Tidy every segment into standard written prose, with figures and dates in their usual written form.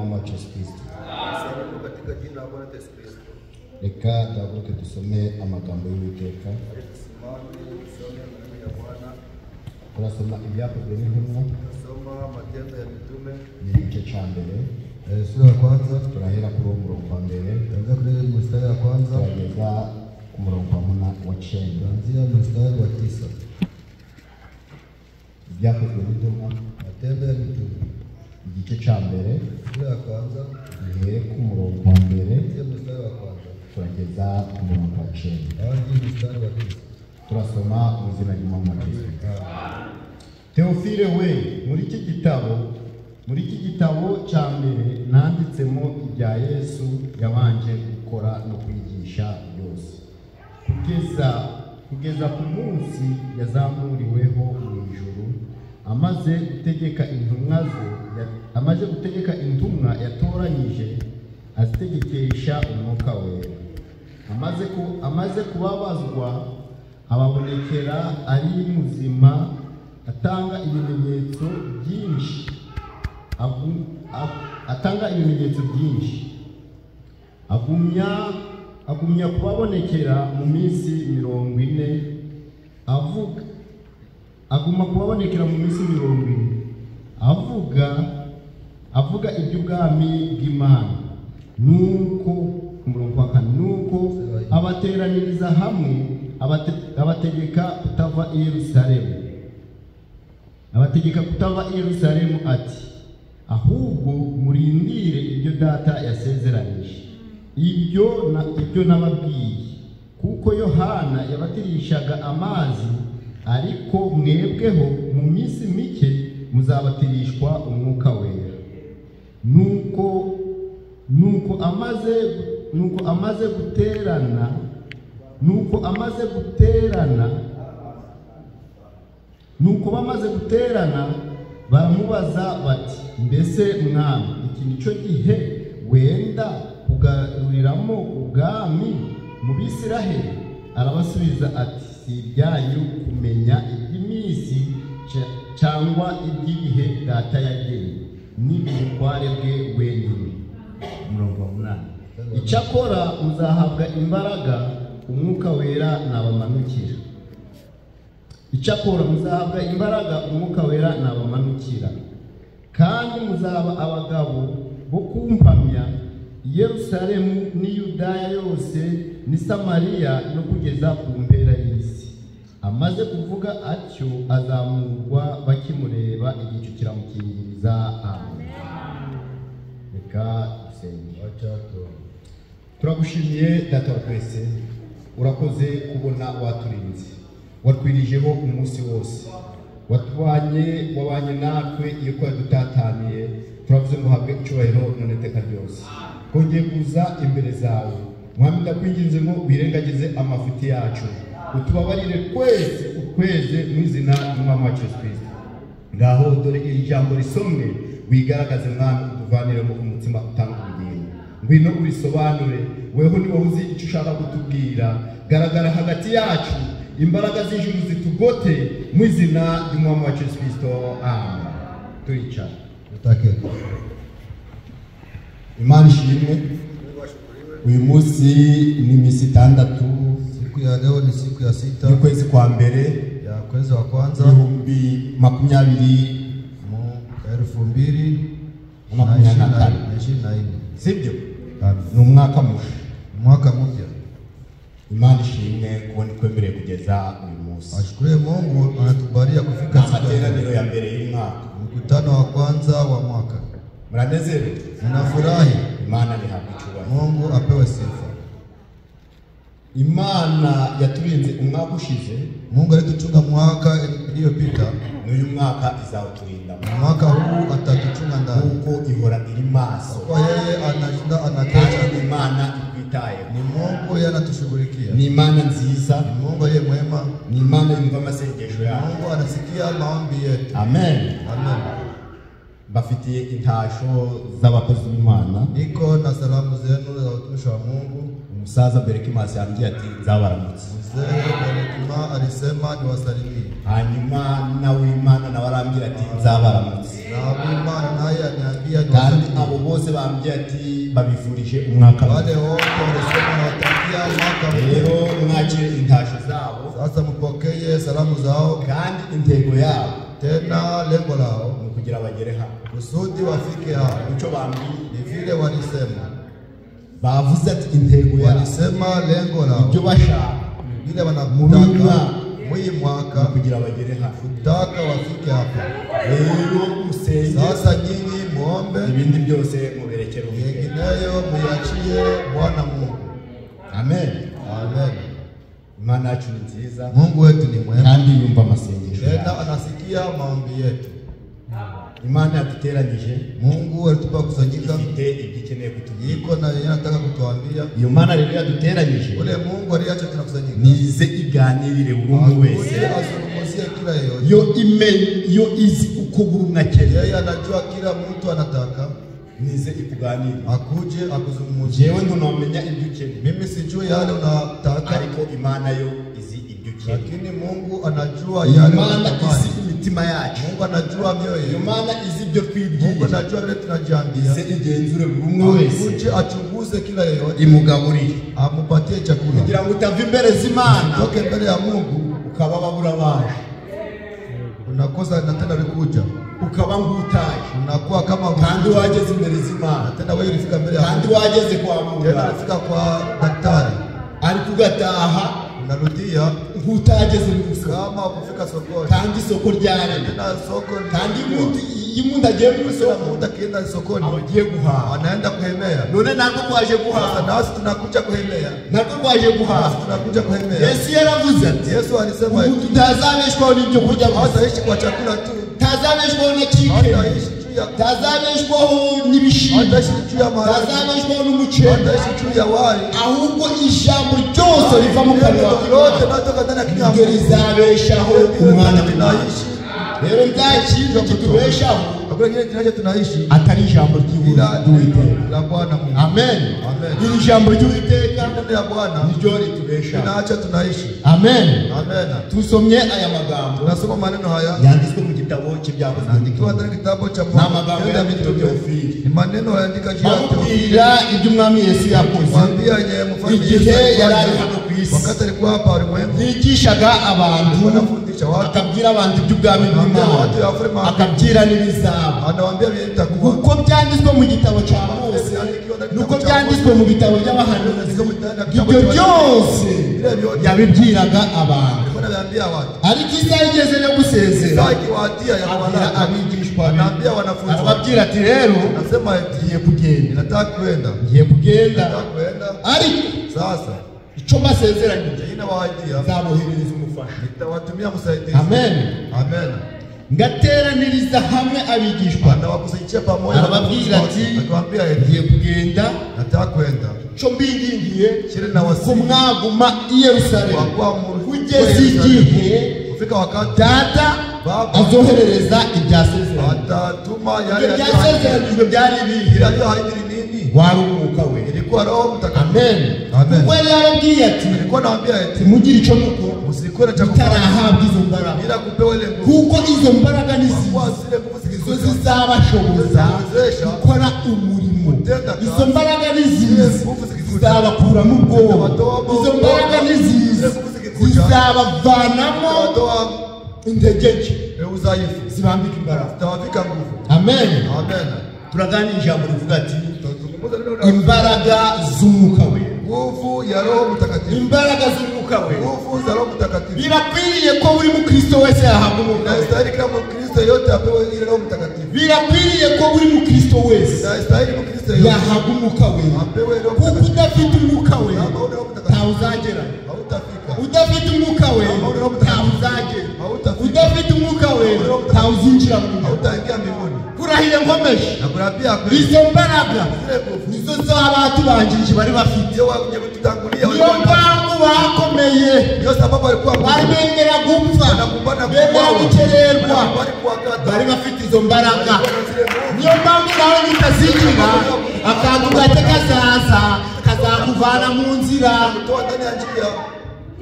ry'Umwami wacu Yesu Kristo. Salimu katika jina la Bwana Yesu Kristo. Reka duhaguruke dusome amagambo y'Uwiteka. Tusimame tusome maneno ya Bwana. Turasoma Ibyakozwe n'Intumwa, Tunasoma Matendo ya Mitume ni igice cya mbere. Sura ya kwanza, Turahera kuri uwo murongo wa mbere tuanzia kule mstari wa kwanza, turageza ku murongo wa 9. tuanzia mstari wa 9. Ibyakozwe n'Intumwa, Matendo ya Mitume igice cya mbere, sura ya kwanza, duhere ku murongo wa mbere tuanzia mstari wa kwanza turageza ku murongo wa 9. hadi mstari wa 9. Turasoma mu izina ry'Umwami wacu Yesu Kristo. Teofile we, muri iki gitabo cya mbere nanditsemo ibya Yesu yabanje gukora no kwigisha byose, kugeza ku munsi yazamuriweho mu ijuru, amaze gutegeka intumwa ze, amaze gutegeka intumwa yatoranyije azitegekesha Umwuka Wera. Amaze kubabazwa ababonekera ari muzima, atanga ibimenyetso byinshi, agumya kubabonekera mu minsi 40, avuga aguma kubabonekera mu minsi 40, avuga iby'ubwami bw'Imana. Nuko ku murongo wa 4, nuko abateraniriza hamwe, abategeka kutava i Yerusalemu, ati: ahubwo murindire ibyo Data yasezeranije, ibyo nababwiye, kuko Yohana yabatirishaga amazi, ariko mwebweho mu minsi mike muzabatirishwa Umwuka Wera. Nuko bamaze guterana baramubaza bati: mbese Mwami, iki nico gihe wenda kugaruriramo ubwami mu Bisiraheli? Arabasubiza ati: si ibyanyu kumenya iby'iminsi cyangwa iby'ibihe Data yagennye, ni ubutware bwe wenyine. Umurongo wa 8, icyakora muzahabwa imbaraga Umwuka Wera nabamanukira. Icyakora muzahabwa imbaraga Umwuka Wera nabamanukira, kandi muzaba abagabo bo kumpamya i Yerusalemu n'i Yudaya yose n'i Samariya no kugeza ku mpera y'isi. Amaze kuvuga atyo azamurwa bakimureba, igicu kiramukingiriza. Amen. Reka dusenge. Turagushimiye Data wa twese, urakoze kubona waturinze, watwirijeho umunsi wose, wabanye natwe iyo twari dutataniye. Turavuze ngo uhabwe icyubahiro none iteka ryose. Twongeye kuza imbere zawe Mwami, ndakwinginze ngo wirengagize amafuti yacu, utubabarire twese, ukweze mu izina ry'Umwami wacu Yesu Kristo. Ngaho dore iri jambo risomwe, wigaragaze Mwami, utuvaniremo umutima utanga ubugingo. Ngwino urisobanure, weho ni wowe uzi icyo ushaka kutubwira. Garagara hagati yacu, imbaraga z'ijuru zitugote mu izina ry'Umwami wacu Yesu Kristo. Amen. Turicara. Imana ishimwe. Uyu munsi ni iminsi 6, Siku ya leo ni siku ya 6 y'ukwezi kwa mbere ya mwezi wa kwanza 2024, 2024. Sibyo? Ni umwaka musha, mwaka mpya. Imana ishimwe kubona itwemereye kugeza uyu munsi. Ashukuriwe Mungu anatubalia kufika siku ya amateraniro ya mbere y'umwaka, mkutano wa kwanza wa mwaka. Muranezerewe? Mnafurahi? Imana ihabwe icyubahiro. Mungu apewe sifa. Imana yaturinze umwaka ushize. Mungu alituchunga mwaka iliyopita, n'uyu mwaka izawuturinda. Mwaka huu atatuchunga ndani, kuko ihora iri maso. Kwa yeye anashinda anakesha. Imana ikwitayeho. Ni Mungu yeye anatushughulikia. Ni Imana nziza. Ni Mungu yeye mwema. Ni Imana yumva amasengesho yacu. Mungu anasikia maombi yetu. Amen. Amen. Mbafitiye intasho z'abakozi b'Imana. Niko na salamu zenu za watumishi wa Mungu. Umusaza Berekimasi yambwiye ati nzabaramutse. Mzee Berekima alisema niwasalimie. Hanyuma nawe Imana nawe arambwira ati nzabaramutse. Na Imana naye aniambia Kandi abo bose bambwiye ati babifurije umwaka. Wale wote walisema nawatakia mwaka. Rero mwakire intasho zabo. Sasa mpokee salamu zao. Kandi intego yabo tena lengo lao ni kugira bagere hano, kusudi wafike hapa. Icyo bambwiye ni vile walisema, bavuze ati intego yabo, walisema lengo lao, ibyo bashaka vile wanataka mwi mwaka kugira bagere hano, kutaka wafike hapa. Rero musenge. Sasa nyinyi muombe, ibindi byose muberekere Uwiteka, yengineyo muyachie Bwana Mungu. Amen. Amen. Imana yacu ni nziza. Mungu wetu ni mwema kandi yumva amasengesho, tena anasikia maombi yetu. Imana yaduteranyije, Mungu alitupa kusanyika, ifite ibyo ikeneye kutubwira, iko na yeye anataka kutuambia. Iyo Mana rero yaduteranyije, ule Mungu aliacha tunakusanyika, nize iganirire buri umwe wese, azungumzie kila yeyote, yo imenye, yo izi uko buri umwe akeneye, yeye anajua kila mtu anataka, nize ikuganirire, akuje akuzungumzie. Jewe ntunomenya ibyo ukeneye, mimi sijui yale unataka, ariko Imana yo izi ibyo ukeneye, lakini Mungu anajua yale Imana izi imitima yacu, Mungu anajua mioyo yetu, Imana izi ibyo twibwira, Mungu anajua vile tunajiambia. Ize igenzure buri umwe wese, akuje achunguze kila yeyote, imugaburire, amupatie chakula, kugira ngo utava imbere z'Imana, toke mbele ya Mungu ukaba babura baje, unakosa na tena ulikuja, ukaba ngutaje, unakuwa kama kandi wageze imbere z'Imana, tena wewe ulifika mbele ya Mungu, kandi wageze kwa Mungu, tena ulifika kwa daktari, ariko ugataha unarudia nk'utageze mu isoko, kama ukufika sokoni, kandi isoko ryaremye, tena soko kandi iyo umuntu agiye mu isoko, umuntu akienda sokoni aba agiye guhaha, anaenda kuhemea. None natwe twaje guhaha, nasi tunakuja kuhemea, natwe twaje guhaha, nasi tunakuja kuhemea. Yesu yaravuze ati, Yesu alisema umuntu utazabeshwaho n'ibyo kurya gusa, hataishi kwa chakula tu, tazabeshwaho na kike, hataishi juu ya, tazabeshwaho n'ibishimbo, hataishi juu ya maharage, tazabeshwaho n'umuceri, hataishi juu ya wali, ahubwo ijambo ryose riva mu kanwa lote natoka ndani ya kinywa niryo rizabeshaho umwana w'Imana. Rero nta kintu kitubeshaho hakuna kile kinacho tunaishi atari ijambo ry'Uwiteka la Bwana Mungu. Amen. Amen. Iri jambo ry'Uwiteka neno ya Bwana niryo ritubeshaho, linaacha tunaishi. Amen. Amen. Tusomye aya magambo, tunasoma maneno haya yanditswe mu gitabo cy'ibyakozwe, yandikwa ndani kitabu cha n'amagambo yanditswe Teofili, ni maneno yandika juu ya Teofili, amubwira ibyo Umwami Yesu yakoze mwambia yeye mfalme igihe yari ari hano ku isi, wakati alikuwa hapa ulimwengu, yigishaga abantu, anafundisha watu, akabwira abantu iby'ubwami bw'Imana, akabwira n'ibizaba, anawaambia vile itakuwa, uko byanditswe mu gitabo cya Mose, nuko byanditswe mu bitabo by'abahanuzi, ibyo byose yabibwiraga abantu. Ariko isaha igeze yo gusezera, abwira abigishwa be, arababwira ati rero ngiye kugenda, ngiye kugenda, ariko sasa icyo mbasezeranyije nzaboherereza umufasha, nitawatumia msaidizi. Amen. Amen. Ngateraniriza hamwe abigishwa, anawakusanyia pamoja, arababwira ati ngiye kugenda, nataka kwenda, cyo mbingingiye kile na wasi ko mwaguma i Yerusalemu kugeza igihe kufika wakati Data azoherereza ibyasezeranyijwe. Atatuma yale ibyasezeranyijwe byari ibihe? Yaliyoahidi nini? Wari umwuka we, ilikuwa Roho Mtakatifu. Amen. Amen. Kuko yari yarababwiye ati, alikuwa anawaambia eti mugire icyo mukora msikore cha kufanya mutarahabwa izo mbaraga, bila kupewa ile nguvu, kuko izo mbaraga ni zizo zizabashoboza gukora umurimo. Izo mbaraga ni ziza zizabakuramo ubwoba, izo mbaraga ni ziza zizabavanamo intege nke, zibambika imbaraga. Amen. Turaganira ijambo rivuga ati imbaraga z'umwuka we, nguvu ya Roho Mtakatifu, imbaraga z'umwuka we. Nguvu za Roho Mtakatifu. Birakwiriye ko buri mukristo wese yahabwa umwuka we. Inastahili kila mkristo yote apewe ile Roho Mtakatifu. Birakwiriye ko buri mukristo wese inastahili mkristo yote yahabwa umwuka we, apewe Roho kuko Mtakatifu. udafite umwuka we Kama una Roho Mtakatifu ntawuzagera, hautafika. Udafite umwuka we ntawuzagera, udafite umwuka we ntawuzinjira mu ijuru, hautaingia mbinguni. Kurahira nkomeje, nakurapia kweli, izo mbaraga nizo z'abatubanjirije bari bafite, niyo mpamvu bakomeye, niyo sababu walikuwa bari bemera gupfa, bemera gukererwa, bari bafite izo mbaraga. Niyo mpamvu nawe nutazinjira, akantu gake kazaza kazakuvana mu nzira. Kutoa ndani ya njia.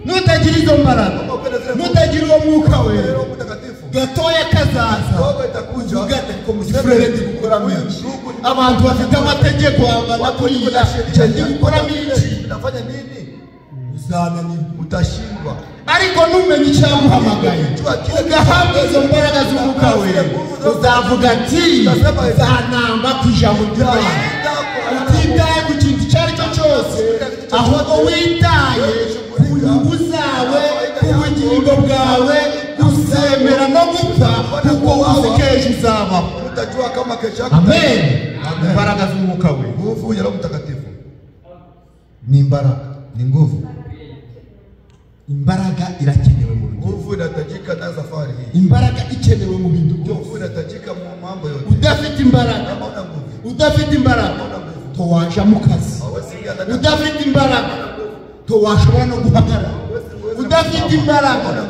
Nutagira izo mbaraga, nutagira uwo mwuka wera, gatoya kazaza uvuga ati ko musifurere ndi gukoramo iki, abantu bafite amategeko angana kuriya, ndi gukoramo iki, nafanya nini? Uzananirwa, utashindwa. Ariko numenye icyaguhamagaye ugahabwa izo mbaraga z'umwuka wera, uzavuga ati nzanamba ku ijambo ry'Imana, utitaye ku kintu icyo ari cyo cyose, ahubwo witaye ku nyungu zawe, ku bugingo bwawe, uzemera no gupfa kuko uzi ko ejo uzabaho. Utajua kama kesho yako. Amen. Imbaraga z'umwuka wera, nguvu ya Roho Mtakatifu ni imbaraga, ni nguvu. Imbaraga irakenewe mu rugendo. Nguvu inahitajika na safari hii. Imbaraga ikenewe mu bintu byose. Nguvu inahitajika mu mambo yote. Udafite imbaraga, kama una nguvu, udafite imbaraga towaja mu kazi. Udafite imbaraga towashobora no guhagarara. Udafite imbaraga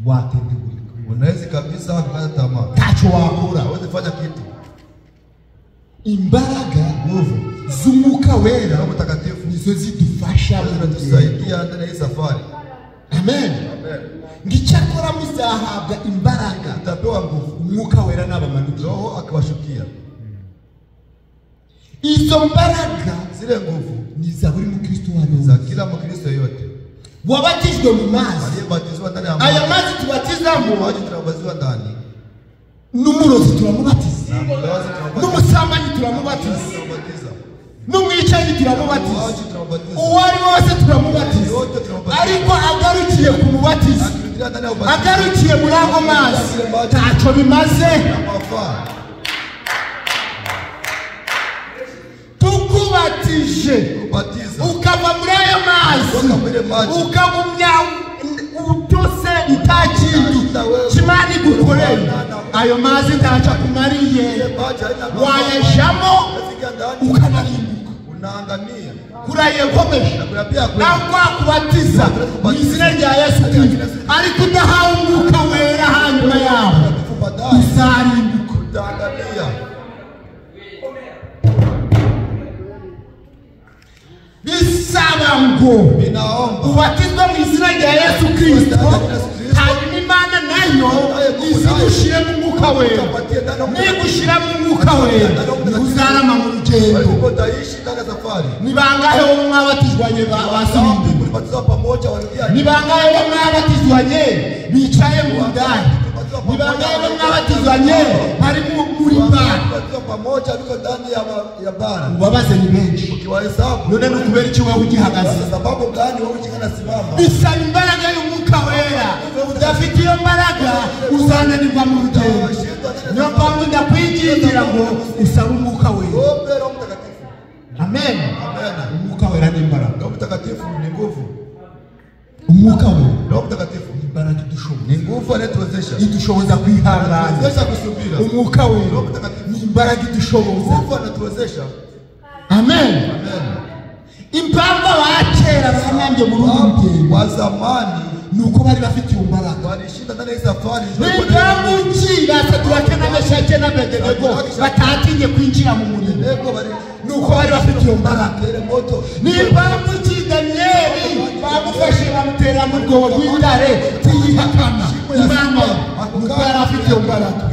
watendegurika, unaweza kabisa kukata tamaa, ntacyo wakora, hauwezi fanya kitu. Imbaraga nguvu z'umwuka wera Roho Mtakatifu nizo zidufasha, zinatusaidia ndani ya hii safari. Amen. Amen. Ngicyakora muzahabwa imbaraga, mtapewa nguvu, umwuka wera n'abamanuka, Roho akiwashukia. Izo mbaraga, zile nguvu ni za buri mukristo wari za kila mkristo yote wabatijwe mu mazi, aliyebatizwa ndani ya maji. Aya mazi tubatizamo, maji tunabatizwa ndani, n'umurozi turamubatiza, n'umusambanyi turamubatiza, n'umwicanyi turamubatiza, uwo ari wese turamubatiza. Ariko agarukiye ku mubatizo, agarukiye muri ago mazi, ntacyo bimaze. Tukubatije ukava muri ayo mazi, ukagumya utose nta kintu kimana igukoreye, ayo mazi ntacyo akumariye, wayajamo ukanarimbuka, kurahiye nkomeje nawe wakubatiza mu izina rya Yesu Kristo, ariko udahawe umwuka wera hanyuma yaho uzarimbuka. Bisaba ngo ubatizwe mu izina rya Yesu Kristo, hanyuma Imana nayo izigushiremo umwuka wera. Nigushiramo umwuka wera uzarama mu rugendo. Ni bangahe bo mwabatizwanye basubiye? Ni bangahe bo mwabatizwanye bicaye mu ndani? Ni bangahe bo mwabatizwanye bari muri bara? Ubabaze ni benshi. None ni ukubera iki wowe ugihagaze? Bisaba imbaraga y'umwuka wera. Udafite iyo mbaraga uzananirwa mu rugendo. Niyo mpamvu ndakwingingira ngo usabe umwuka wera. Amen. Umwuka wera ni imbaraga. Roho Mtakatifu ni nguvu. Umwuka wera, Roho Mtakatifu ni imbaraga idushoboza, ni nguvu anayetuwezesha, idushoboza kwihangana, anatuwezesha kusubira. Umwuka wera ni imbaraga idushoboza, nguvu anatuwezesha. Amen. Amen. Impamvu abakera banambye muri uru rugendo wa zamani nuko bari bafite iyo mbaraga, walishinda ndani ya safari. Impamvu ki basaturake na Meshake na Abedenego batatinye kwinjira mu muriro nuko bari bafite iyo mbaraga. Ni impamvu ki Daniyeli bamufashe bamutera mu rwobo rw'intare tiyihakana Imana nuko yari afite iyo mbaraga.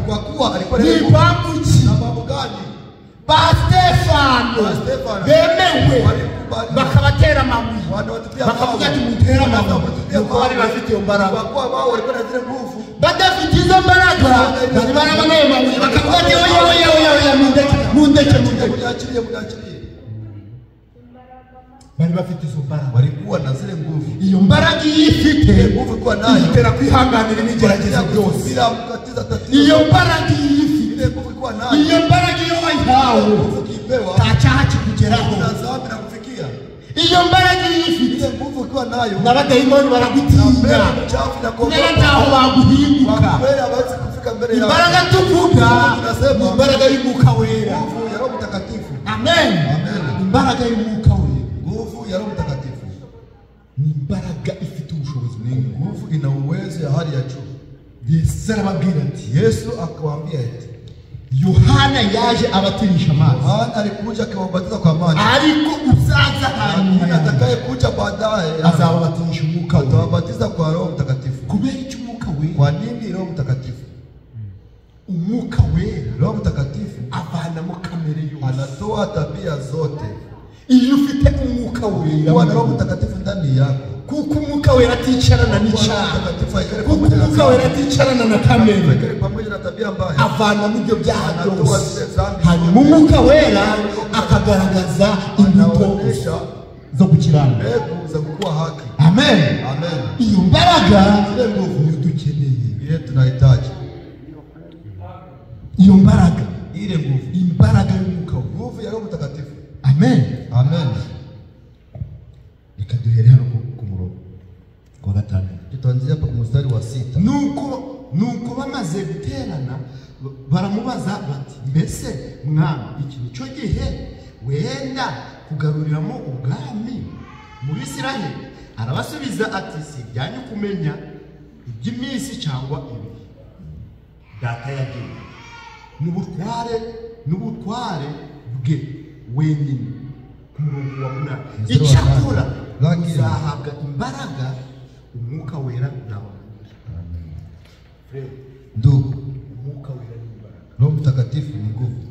Ni impamvu ki ba Stefano bemewe bakabatera amabuye, bakavuga ati mutere amabuye, nuko bari bafite iyo mbaraga. Badafite izo mbaraga bari barabona ayo mabuye bakavuga ati oya oya oya oya, mundeke mundeke mundeke. Bari bafite izo mbaraga, walikuwa na zile nguvu. Iyo mbaraga iyo ifite nguvu kwa nayo itera kwihanganira ibigeragezo byose. Iyo mbaraga iyo ifite nguvu kwa nayo, iyo mbaraga iyo wayihawe nta cyaha kikugeraho. Iyo mbaraga iyo ifite nguvu kwa nayo n'abadayimoni baragutinya, kubera ntaho baguhinguka. Imbaraga tuvuga ni imbaraga y'umwuka wera. Amen. Imbaraga y'umwuka wera, nguvu ya Roho Mtakatifu ni imbaraga ifite ubushobozi, ni nguvu ina uwezo ya hali ya juu. Yesu arababwira ati, Yesu akawaambia ati, Yohana yaje abatirisha amazi. Yohana alikuja akiwabatiza kwa maji. Ariko uzaza hanyuma atakaye kuja baadaye azababatirisha umwuka wera. Atawabatiza kwa Roho Mtakatifu. Kubera iki umwuka wera? Kwa nini Roho Mtakatifu? Umwuka wera, Roho Mtakatifu avanamo kamere yose, anatoa tabia zote. Iyo ufite umwuka wera, kuwa na Roho Mtakatifu ndani yako, kuko umwuka wera aticarana n'icyaha, kuko umwuka wera aticarana na kamere, pamoja na tabia mbaya, avanamo ibyo byaha byose. Hanyuma umwuka wera akagaragaza imbuto zo gukiranuka, mbegu za kukua haki. Amen. Amen. Iyo mbaraga niyo dukeneye, ile tunahitaji. Iyo mbaraga, ile nguvu, imbaraga y'umwuka, nguvu ya Roho Mtakatifu. Amen. Amen. Reka duhere hano ku murongo wa 5. Tutaanzia hapa ku mstari wa 6. Nuko bamaze guterana baramubaza bati, mbese mwami, iki nicyo gihe wenda kugaruriramo ubwami mu Bisirayeli? Arabasubiza ati, si ibyanyu kumenya iby'iminsi cyangwa ibihe Data yagiye n'ubutware bwe wenyine. Ku murongo wa 8, icyakora muzahabwa imbaraga umwuka wera nawe. Ndugu, umwuka wera ni imbaraga. Roho Mtakatifu ni nguvu.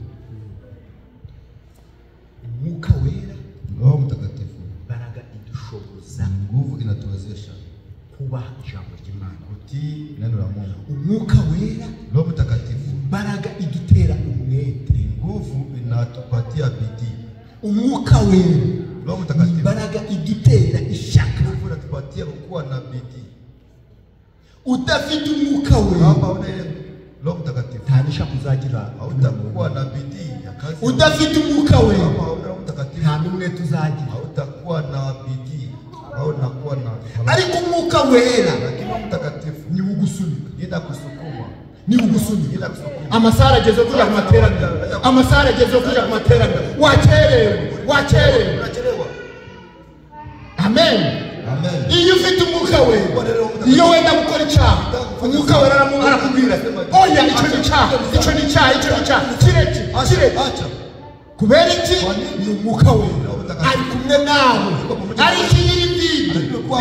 Umwuka wera, Roho Mtakatifu imbaraga idushoboza, nguvu inatuwezesha kubaha ijambo ry'Imana, kutii neno la Mungu. Umwuka wera, Roho Mtakatifu, imbaraga idutera umwete, nguvu inatupatia bidii. Umwuka wera, Roho Mtakatifu, imbaraga idutera ishyaka, nguvu inatupatia kuwa na bidii. Udafite umwuka wera, kama una ile Roho Mtakatifu, nta n'ishyaka uzagira, hautakuwa na bidii ya kazi. Udafite umwuka wera, kama hauna Roho Mtakatifu, nta n'umwete uzagira, hautakuwa na bidii au nakuwa na. Ariko umwuka wera, lakini Roho Mtakatifu ni ugusunika, inakusukuma, ni ugusunika. Amasaha ageze kuja ku materaniro, amasaha ageze kuja ku materaniro, wakerewe, wakerewe, unachelewa. Amen. Amen. Iyo ufite umwuka wera, iyo wenda gukora icyaha, umwuka wera arakubwira, oya, icyo ni icyaha, icyo ni icyaha, icyo ni icyaha, kireke, kireke. Kubera iki? Ni umwuka wera ari kumwe nawe, ariko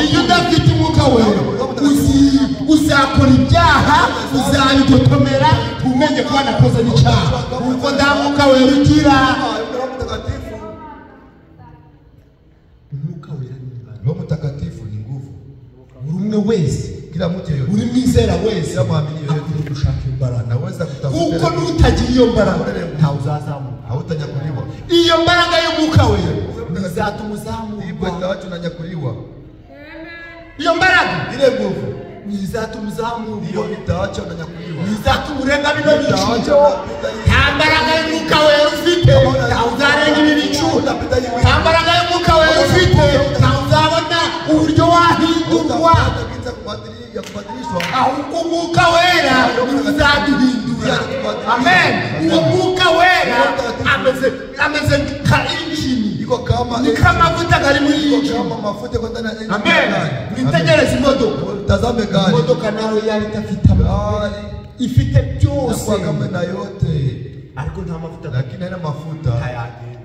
iyo udafite umwuka wera uzakora ibyaha, uzabigotomera, umenye ko wanakoze n'icyaha, kuko nta mwuka wera ugira. Umwuka wera ni imbaraga. Roho Mtakatifu ni nguvu. Buri umwe wese, kila mtu yeyote, buri mwizera wese akwiriye gushaka imbaraga, anaweza kutafuta, kuko n'utagira iyo mbaraga ntawe uzazamuka, hautanyakuliwa. Iyo mbaraga y'umwuka wera izatuma uzamuka, ndipo itaacha unanyakuliwa. Iyo mbaraga, ile nguvu izatuma uzamuka, ndiyo itaacha unanyakuliwa, izatuma urenga bino bicu. Nta mbaraga y'umwuka wera ufite ntawe uzarenga ibi bicu. Nta mbaraga y'umwuka wera ufite ntawe uzabona uburyo wahindurwa. Ahubwo umwuka wera uzaduhindura. Amen. Uwo mwuka wera ameze nka injini, ni kamavuta kari muri injini. Amen. Mwitegereze imodoka, tazame gari. Imodoka nayo yari idafite amavuta, ifite byose kama na yote, ariko nta mavuta, lakini haina mafuta,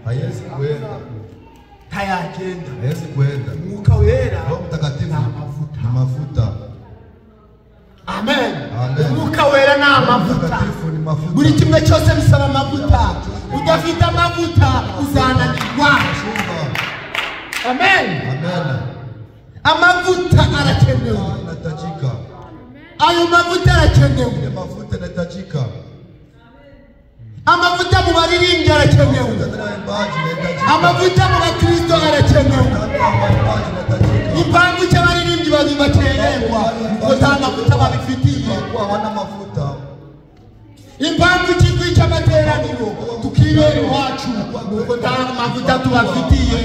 haiwezi kwenda, ntayagenda, haiwezi kwenda. Umwuka wera, Roho Mtakatifu ni amavuta, ni mafuta. Amen. Amen. Umwuka wera ni amavuta. Buri kimwe cyose bisaba amavuta. Udafite amavuta uzananirwa. Amen. Amen. Amavuta arakenewe. Inahitajika. Ayo mavuta arakenewe. Ile mafuta inahitajika. Amavuta mu baririmbyi arakenewe. Amavuta mu bakristo arakenewe. Impamvu cy'abaririmbyi bakererwa kuko nta mavuta babifitiye. Hawana mafuta. Impamvu cy'igwi cy'amateraniro tukibera iwacu kuko nta mavuta tubafitiye.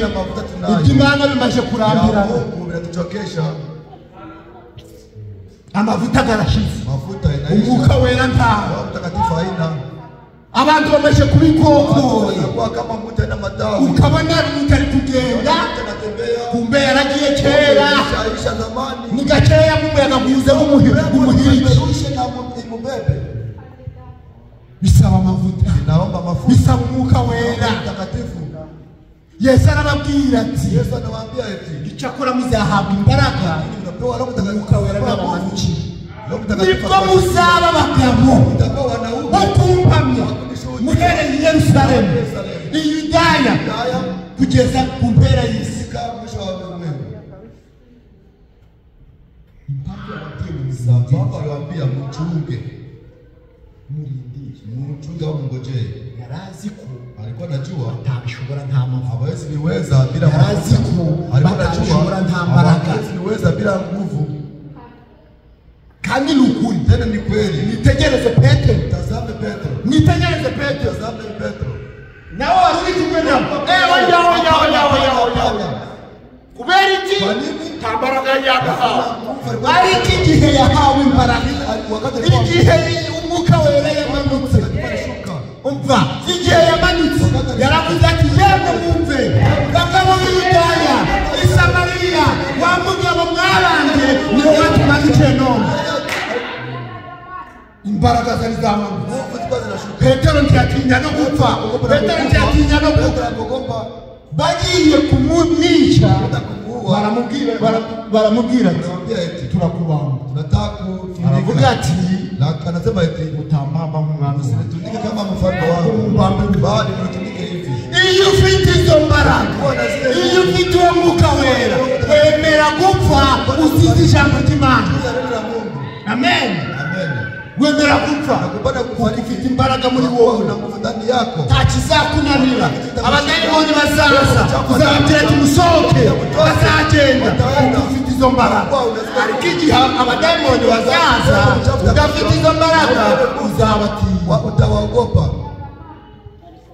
Iby'Imana bimaze kurambirana, vinatuchokesha. Amavuta arashize. Mafuta inaisha. Umwuka wera ntawo. Roho Mtakatifu haina. Abantu bamaze kubikokora kama mtu ana matawi, ukabona umuntu ari kugenda, kumbe yaragiye kera, ni gakeya nk'umuyaga guhuze nk'umuhigi. Bisaba amavuta. mafuta. Bisaba umwuka wera. Mtakatifu. Yesu arababwira ati, Yesu anawaambia eti, icyakora muzahabwa imbaraga mtapewa Roho Mtakatifu. Umwuka wera n'abamanukiye. Roho Mtakatifu nibwo muzaba abagabo mtakuwa wanaume bo kumpamya muhereye i Yerusalemu, i Yudaya kugeza ku mpera y'isi. kufika mwisho wa ulimwengu. Impamvu yababwiye ngo muzindire, Sababu aliwaambia mchunge, murindire, mchunge au mngojee. Yari azi ko Alikuwa anajua batabishobora nta mavuta. hawezi niweza bila Yari azi mafuta. ko Alikuwa batabishobora anajua nta mbaraga. hawezi niweza bila nguvu. Kandi ni ukuri. Tena ni kweli. Mwitegereze Petero, Tazame Petro, mwitegereze Petero, tazame Petro. Nawe wari uri kumwe nabo. Oya oya oya oya oya, kubera iki? Kwa nini? Nta mbaraga yagahawe. Ariko igihe yahawe imbaraga, Wakati alikuwa igihe umwuka wera yamanutse, alishuka, umva, igihe yamanutse yaravuze ati, yemwe mwumve bagabo b'i Yudaya, i Samariya, wa mugabo mwabanje niwe watumanukiye none. Imbaraga zari zamanutse. Nguvu zilikuwa zinashuka. Petero ntiyatinya no gupfa. Petero ntiyatinya no Petro gupfa. hakuogopa Bagiye kumwica, kwenda kumuua. baramubwira baramubwira ati, Anamwambia eti turakubamba. tunataka Aravuga kufunika. ati, Na anasema eti mutambamba nk'umwami wanjye, msinitunike kama mfalme wangu, bali mnitunike hivi. Iyo ufite izo mbaraga, iyo ufite uwo mwuka wera, wemera gupfa usize ijambo ry'Imana. Juu ya neno la Mungu. Amen. Amen. Wemera gupfa Nakupata kuko kufariki ufite imbaraga muri kwa wowe. una nguvu ndani yako. Nta kizakunanira. Abadayimoni bazaza, uzababwira ati musohoke, bazagenda kuko ufite izo mbaraga. Ariko igihe abadayimoni bazaza udafite izo mbaraga, uzabatinya. Utawaogopa.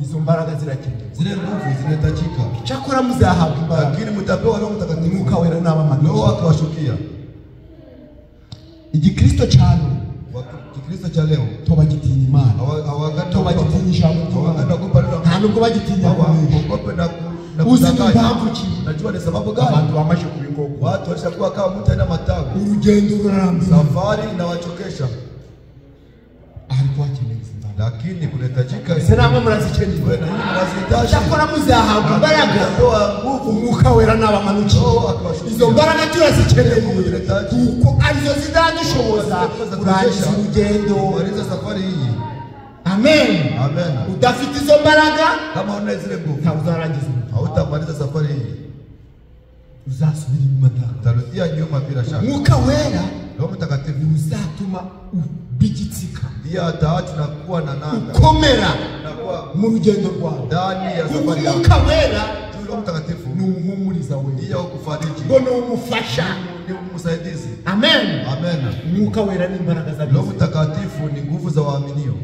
Izo mbaraga zirakenewe. Zile nguvu zinahitajika, Cyakora muzahabwa imbaraga lakini mtapewa Roho Mtakatifu. umwuka wera n'abamanukiye. Roho akiwashukia. Igikristo cyane Kikristo cha leo tobagitinya Imana, tobagitinya ijambo ry'Imana, hawaganaogopa neno la nta Mungu, nubwo bagitinya kunesha. hawaogope na na Uzi kudanganya. impamvu ki? Najua ni sababu gani Abantu bamaze kuba inkoko, watu walishakuwa kama mtu aina matawi. urugendo rurarambira, Safari inawachokesha, ariko hakenewe izi mbaraga. lakini kunahitajika Ese namwe murazikeneye? wewe na nyinyi mnazihitaji. Cyakora muzahabwa imbaraga Mtapewa nguvu, umwuka wera n'abamanukiye. Roho akiwashukia. Izo mbaraga turazikeneye kuko arizo zizadushoboza kurangiza urugendo. Kumaliza safari hii. Amen. Amen. Udafite izo mbaraga Kama huna zile nguvu, ntabwo uzarangiza urugendo, hautamaliza safari hii, uzasubira inyuma ntabwo. utarudia nyuma bila shaka. Umwuka wera Roho Mtakatifu uzatuma ubigitsika, ndiye ataacha na kuwa na nanga ukomera na kuwa mu rugendo rwawe, ndani ya kuko safari yako. umwuka wera Roho Mtakatifu ni umuhumuriza wera, ndiye ukufariji, ngo ni umufasha. ni msaidizi. Amen. Amen. Umwuka wera ni imbaraga Roho z'abizera. Mtakatifu ni nguvu za waaminio,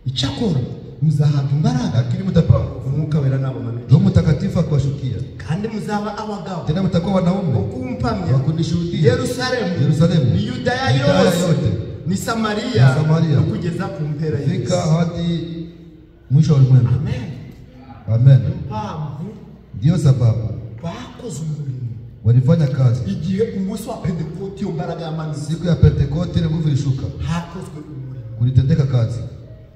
Icyakora muzahabwa imbaraga lakini mtapewa nguvu. umwuka wera n'abamanukiye, Roho Mtakatifu akiwashukia, kandi muzaba abagabo tena mtakuwa wanaume bo kumpamya wa kunishuhudia Yerusalemu, Yerusalemu, ni Yudaya Yudaya yose, yote, ni Samariya, Ni Samaria. no kugeza ku mpera y'isi. fika hadi mwisho wa ulimwengu. Amen. Amen. Impamvu Ndiyo sababu bakoze umurimo walifanya kazi igihe umunsi wa Pentekote iyo mbaraga yamanutse, siku ya Pentekote, ile nguvu ilishuka, hakozwe umurimo kulitendeka kazi,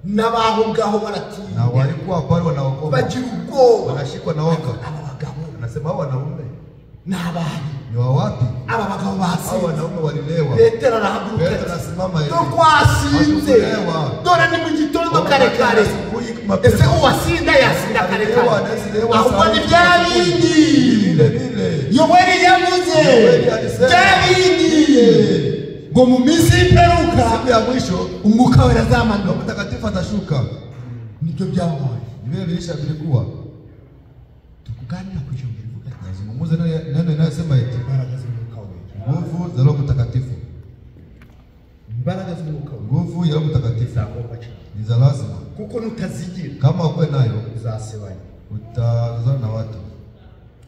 n'abaho ngaho na baratinya, walikuwa pale wanaogopa, bagira ubwoba. wanashikwa na woga, Aba bagabo anasema hao wanaume ni abari? ni wa wapi? Aba bagabo Hao basinze. wanaume walilewa. Petero arahaguruka Petero ati, anasimama hivi, dore twasinze, Hatukulewa. dore ni mu gitondo kare kare. Asubuhi mapema. Ese uwasinda yasinda kare kare? Alilewa, anaweza Ahubwo ni bya bindi vile vile. Yoweri yavuze, Yoweri alisema. bya bindi ngo mu minsi y'imperuka Siku ya mwisho umwuka wera azamanuka. Roho Mtakatifu atashuka. Nibyo byabaye. Vile vilisha vilikuwa. Tukuganira ku ijambo rivuga ati Nazungumza neno inayosema eti imbaraga z'umwuka wera, nguvu za Roho Mtakatifu. Imbaraga z'umwuka wera Nguvu ya Roho Mtakatifu zagomba cyane, ni za lazima. kuko nutazigira Kama ukuwe nayo uzasebanya. utazozana na watu.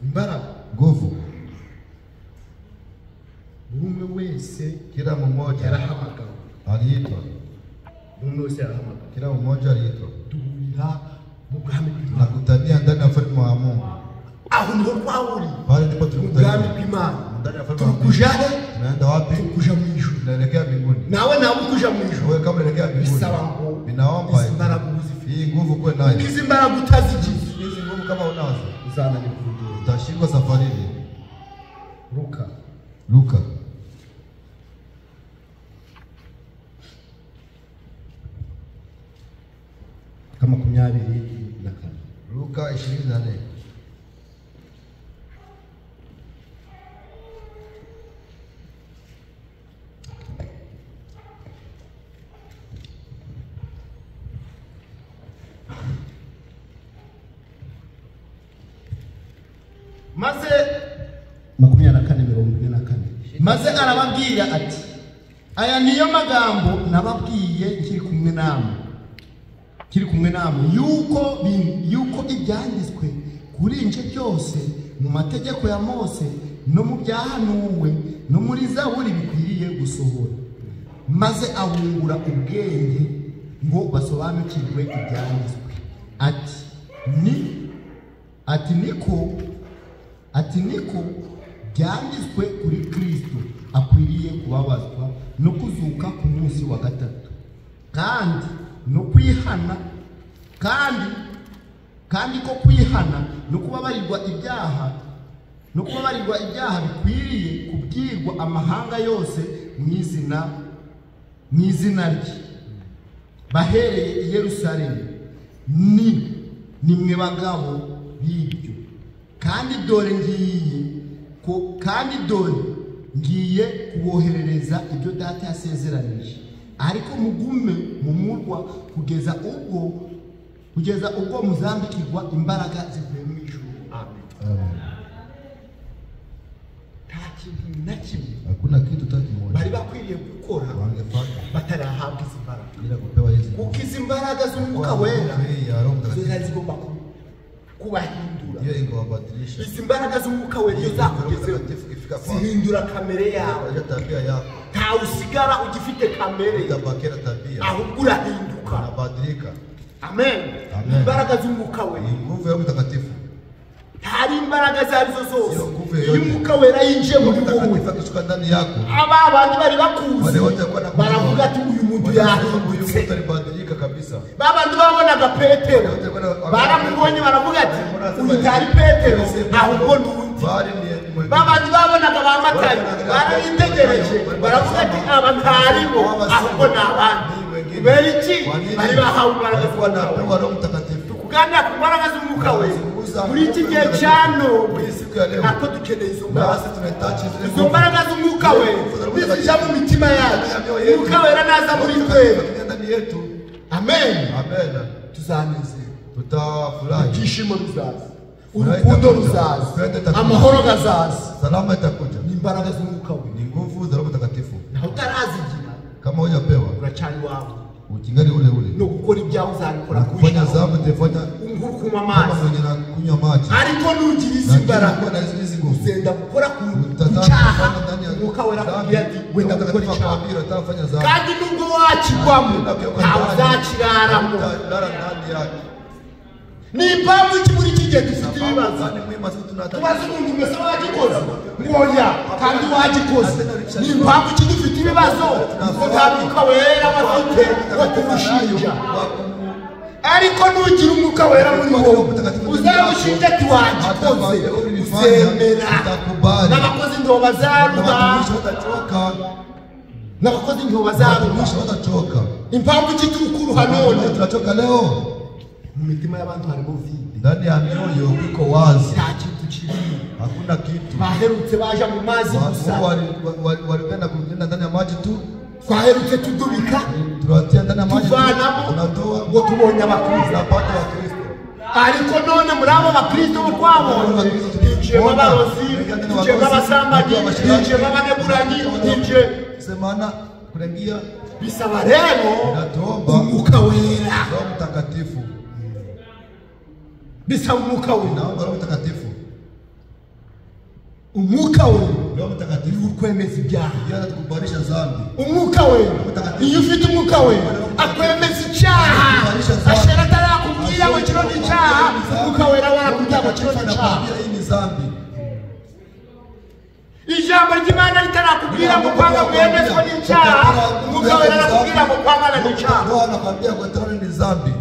Imbaraga, Nguvu buri umwe wese kila mmoja yarahamagawe, aliitwa, buri umwe wese yarahamagawe. kila mmoja aliitwa. Duhurira mu bwami bw'Imana, Tunakutania ndani ya ufalme wa Mungu. Aho niho twahuriye, Pale ndipo mu bwami tulikutania bw'Imana. ndani ya ufalme wa Mungu. Turi kuja he? Tunaenda wapi? Turi kuja mu ijuru. Tunaelekea mbinguni. Nawe nawe ukuja mu ijuru. Wewe kama unaelekea mbinguni. Bisaba ngo Ninaomba izi mbaraga uzifite. hii nguvu kuwe nayo. Izi mbaraga utazigize. Hizi nguvu kama unazo Uzananirwa urugendo. utashindwa safarini. Luka Luka ka 24. Luka 24. Maze 24:44. Maze arababwira ati aya niyo magambo nababwiye nkiri kumwe namwe yuko ibyanditswe kuri nje byose mu mategeko ya Mose no mu byahanuwe no muri Zaburi bikwiriye gusohora. Maze abungura ubwenge ngo basobanukirwe ibyanditswe. Ati niko byanditswe kuri Kristo akwiriye kubabazwa no kuzuka ku munsi wa gatatu, kandi no kwihana, kandi ko kwihana no kubabarirwa ibyaha bikwiriye kubwirwa amahanga yose mu izina rye, bahereye i Yerusalemu. Ni mwe bagabo b'ibyo. Kandi dore ngiye kuboherereza ibyo data yasezeranije, ariko mugume mu murwa kugeza ubwo muzambikirwa imbaraga zivuye mu ijuru. Amen. Amen. Nta kintu na kimwe Hakuna kitu hata kimoja bari bakwiriye gukora wangefanya batarahabwa izi mbaraga, bila kupewa hizi kuko nguvu. izi mbaraga z'umwuka Kwa wera nguvu hii ya Roho zo zari Mtakatifu zigomba kubahindura. hiyo ingewabadilisha. Izi mbaraga z'umwuka wera iyo zakugezeho Mtakatifu ikifika kwako zihindura kamere yawe. inabadilisha tabia yako, Ntawe usigara ugifite kamere, utabakia na tabia, ahubwo urahinduka. unabadilika. Amen. Amen. Imbaraga z'umwuka wera Ni nguvu ya Roho Mtakatifu. ntari imbaraga izo arizo zose. Iyo nguvu Iyo yoyote. umwuka wera yinjiye Roho muri wowe, Mtakatifu akishuka ndani yako, aba bandi bari bakuzi wale wote walikuwa na baravuga ati uyu muntu wanasema huyu yahindutse. mtu alibadilika kabisa. Ba bandi babonaga Petero baramubonye baravuga ati uyu ntari Petero ahubwo ni undi. Bali ni mwingine. Ba bandi babonaga ba Matayo barabitegereje baravuga ati aba ntaribo ahubwo ni abandi. Ni wengine. Kubera iki? Kwa nini? Bari bahawe imbaraga Walikuwa z'umwuka wera. wanapewa Roho Mtakatifu. Kuganira ku mbaraga z'umwuka wera muri iki gihe cya none, Muri siku ya leo natwe dukeneye izo mbaraga. nasi tunahitaji zile Izo nguvu. mbaraga z'umwuka wera nizija mu mitima yacu, umwuka wera naza muri twebwe, Akija ndani yetu, amen, amen, tuzanezerwa, tutafurahi, ibyishimo bizaza, urukundo ruzaza, amahoro gazaza. salama itakuja. Ni imbaraga z'umwuka wera. Ni nguvu za Roho Mtakatifu. Naho utarazigira Kama hujapewa uracyari wawe, ukingali ule ule, no gukora ibyawe uzabikora na kufanya kurushaho, dhambi utafanya uri kunywa kama amazi. mwenye na kunywa maji, Ariko nugira izi lakini mbaraga kuwa na hizi nguvu uzenda gukora ku utataka cyaha, kufanya ndani ya umwuka wera dhambi. akubwira ati wenda Roho gukora Mtakatifu icyaha, akwambia utafanya dhambi, kandi nubwo wakigwamo ntawe uzakiraramo. utalala ndani yake. Ni impamvu ki muri iki gihe dufite ibibazo? Kwani mwima sisi tunataka Tubaze umuntu mbese wagikoze ngoya kandi wagikoze. Ni impamvu ki dufite ibibazo? Kuko nta mwuka wera bafite wo kumushinja. Ariko nugira umwuka wera muri wowe uzawushinja ati wagikoze, uzemera. N'abakozi ndobo bazaruha, watumishi watachoka, n'abakozi ndobo bazaruha. watumishi watachoka. Impamvu ki turi kuruha none? Tunachoka leo, Mu mitima y'abantu harimo vide, ndani ya mioyo iko wazi, nta kintu kirimo. hakuna kitu. Baherutse baja mu mazi gusa, Walipenda kuenda ndani ya maji tu, twaherutse tudubika tunatia ndani ya maji tu, tuvanamo tunatoa, ngo tubonye abakristo. tunapata Wakristo. Ariko none muri abo bakristo bo twabonye hinjiyemo abarozi, hinjiyemo abasambanyi, hinjiyemo abaneguranyi, hinjiye Semana kuingia, bisaba rero inatuomba umwuka wera, Roho Mtakatifu, bisaba umwuka wera, inaomba Roho Mtakatifu, umwuka wera Roho Mtakatifu niwe ukwemeza ibyaha. ndiye anatukubalisha dhambi. Umwuka wera, iyo ufite umwuka wera akwemeza icyaha. Ashera atarakubwira ngo kino ni icyaha, umwuka wera warakubwira ngo kino ni icyaha. Anakuambia hii ni dhambi. Ijambo Ijambo ry'Imana ritarakubwira ngo kwanga mwemezwa n'icyaha, Umwuka Wera arakubwira ngo kwangana n'icyaha. Roho anakwambia kuatana ni dhambi.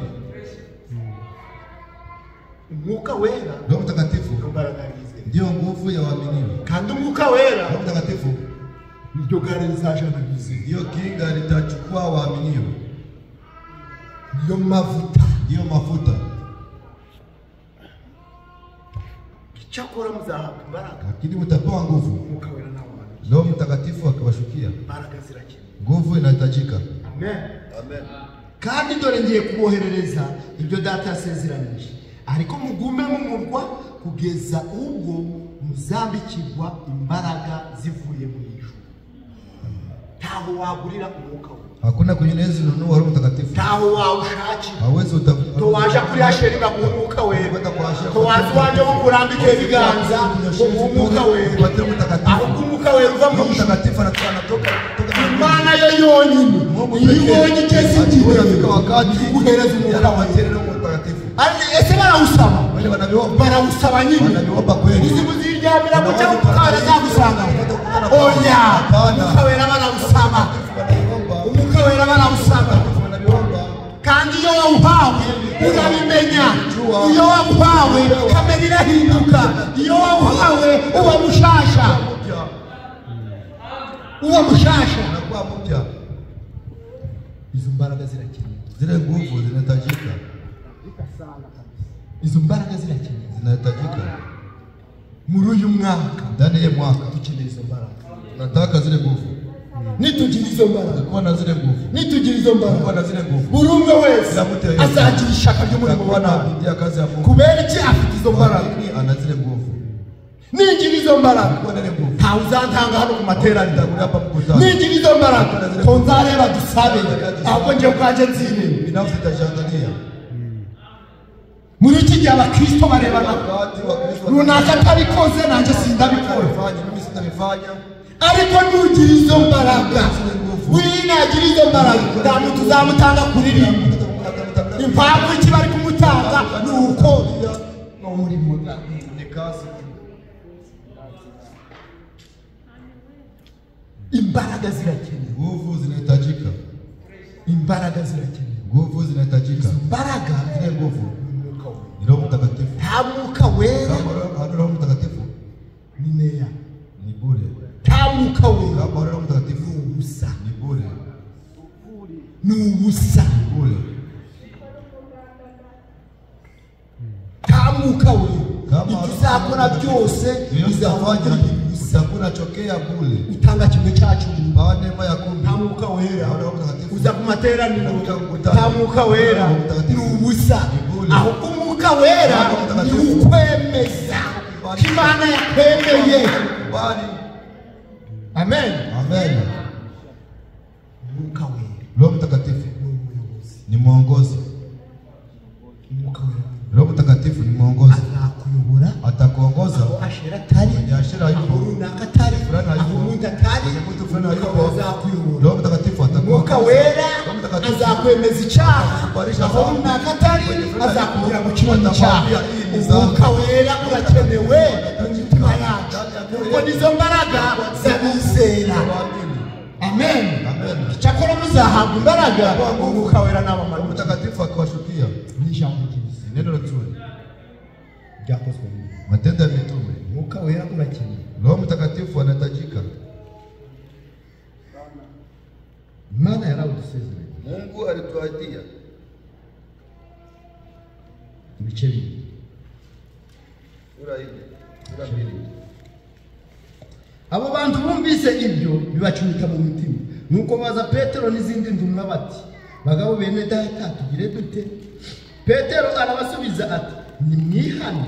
Umwuka Wera Roho Mtakatifu ndio ndio nguvu ya waaminio. Kandi Umwuka Wera Roho Mtakatifu ndio gari rizajana bizera, ndio kinga litachukua waaminio, ndio mavuta, ndio mafuta. Icyakora muzahabwa imbaraga, lakini mtapewa nguvu. Umwuka Wera nawe Roho Mtakatifu akiwashukia, imbaraga zirakenewe, nguvu inahitajika. Amen. Amen. Kandi dore ngiye kuboherereza ibyo Data yasezeranije, ariko mugume mu murwa kugeza ubwo muzambikirwa imbaraga zivuye mu ijuru. Ntaho wagurira Umwuka Wera, Hakuna kwenye unaweza nunua Roho Mtakatifu, ntaho wawushakira. hawezi Towaja kuri Asheri baguha Umwuka Wera, towaza iwanjye ngo nkurambike ibiganza ngo Umwuka Wera, ahubwo Umwuka Wera uva mu ijuru. Mtakatifu anatoka Imana yo yonyine iyo ibonye igeze igihe iguhereza Umwuka Wera. Roho Mtakatifu. Ese barawusaba? Wale Barawusaba nyine. wanaviomba kweli. Uzi muziryamira ngo cyangwa Umwuka Wera azagusanga? Oya, Umwuka Wera barawusaba, Umwuka Wera barawusaba. Kandi iyo wawuhawe urabimenya, iyo wawuhawe kamera irahinduka, iyo wawuhawe uba mushasha, uba mushasha. Unakuwa mpya. Izo mbaraga zirakenewe, Zile nguvu zinahitajika, izo mbaraga zirakenewe zinahitajika muri uyu mwaka. ndani ya mwaka. Dukeneye izo mbaraga. Tunataka zile nguvu, Nitugira izo mbaraga, kuwa na zile nguvu, nitugira izo mbaraga, kuwa na zile nguvu, buri umwe wese Kila mtu yeyote azagira ishaka ry'umurimo atakuwa na w'Imana. bidii ya kazi ya Mungu. Kubera iki? Afite izo mbaraga. Lakini ana zile nguvu, Ningira izo mbaraga, kuwa na ile nguvu, ntawe uzantanga hano ku materaniro. nitakulia hapa mkutano, Ningira izo mbaraga ko nzareba dusabe, ahubwo njye ubwanjye nzirinde. binafsi itajiangalia. Muri iki gihe abakristo barebana, Wakati wa Kristo runaka atabikoze nanjye sindabikora, fanya, mimi sitabifanya. ariko nugira izo mbaraga, buriya nagira izo mbaraga nta muntu uzamutanga kuririmba. Impamvu iki bari kumutanga ni uko ni umurimo, Ni kazi. Imbaraga zirakenewe, Nguvu zinahitajika, imbaraga zirakenewe. nguvu zinahitajika. Imbaraga Zile nguvu ni Umwuka Wera. ni Roho Mtakatifu. Nta Mwuka Wera Kama hana Roho Mtakatifu ni neya, ni bure. nta Mwuka Wera Kama hana Roho Mtakatifu ni ubusa, ni bure, ni ubusa. bure. Nta Mwuka Wera Kama ibyo uzakora byose Yoyote bizafanya utafanya ubusa. utakuwa unachokea bure. Utanga kimwe cya cumi, Baada neema ya kumi, nta Mwuka Wera. Hana Roho Mtakatifu Uza ku materaniro, nta Mwuka Wera ni ubusa. Ahubwo Umwuka Wera ni ukwemeza ko Imana yakwemeye. Bali. Amen. Amen. Umwuka Wera Roho Mtakatifu ni umuyobozi. ni mwongozi. Umwuka Wera Roho Mtakatifu ni mwongozi, azakuyobora atakuongoza aho Ashera atari, kwenye Ashera aho hayupo, runaka atari, fulani aho hayupo, umuntu atari, kwenye mtu fulani Umwuka hayupo. Wera azakuyobora. Roho Mtakatifu Umwuka atakuongoza. Wera Roho Mtakatifu azakwemeza icyaha, Kubarisha aho dhambi. runaka atari Kwenye fulani azakubwira ngo hayupo. kino ni icyaha. Atakwambia hii ni dhambi. Umwuka Wera urakenewe mu mitima yacu, kuko nizo mbaraga z'abizera. Waamini. Amen. Amen. Icyakora muzahabwa imbaraga Umwuka Wera Roho n'abamanuka. Mtakatifu akiwashukia. Ni ijambo ryiza Ni neno zuri. Ryakozwe n'Imana. Matendo ya Mitume. Umwuka Wera urakenewe. Roho Mtakatifu anahitajika. Imana yarawudusezeranye Mungu alituahidia ibice bibiri. sura 4, sura 2. Abo bantu bumvise ibyo bibacumita mu mitima, nuko baza Petero n'izindi ntumwa bati, bagabo bene data tugire dute? Petero arabasubiza ati, nimwihane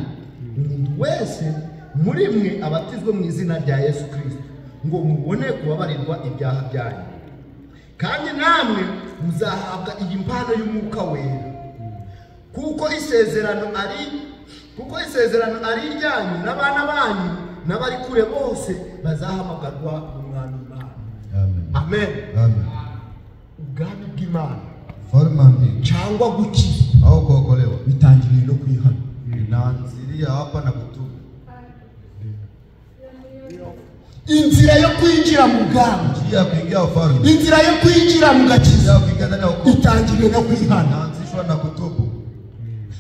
umuntu wese muri mwe abatizwe mu izina rya Yesu Kristo ngo mubone kubabarirwa ibyaha byanyu, kandi namwe muzahabwa iyi mpano y'Umwuka Wera, kuko isezerano ari iryanyu n'abana banyu n'abari kure bose bazahamagarwa n'Umwami Imana. Amen. Amen. Amen. Ubwami bw'Imana Ufalme wa mbingu cyangwa gukizwa au kuokolewa bitangiriye no kwihana. inaanzilia hapa na kutubu. Inzira yo kwinjira mu bwami, Njia ya kuingia ufalme, inzira yo kwinjira mu njia gakiza ya kuingia ndani ya wokovu itangiriwe no kwihana. inaanzishwa na kutubu.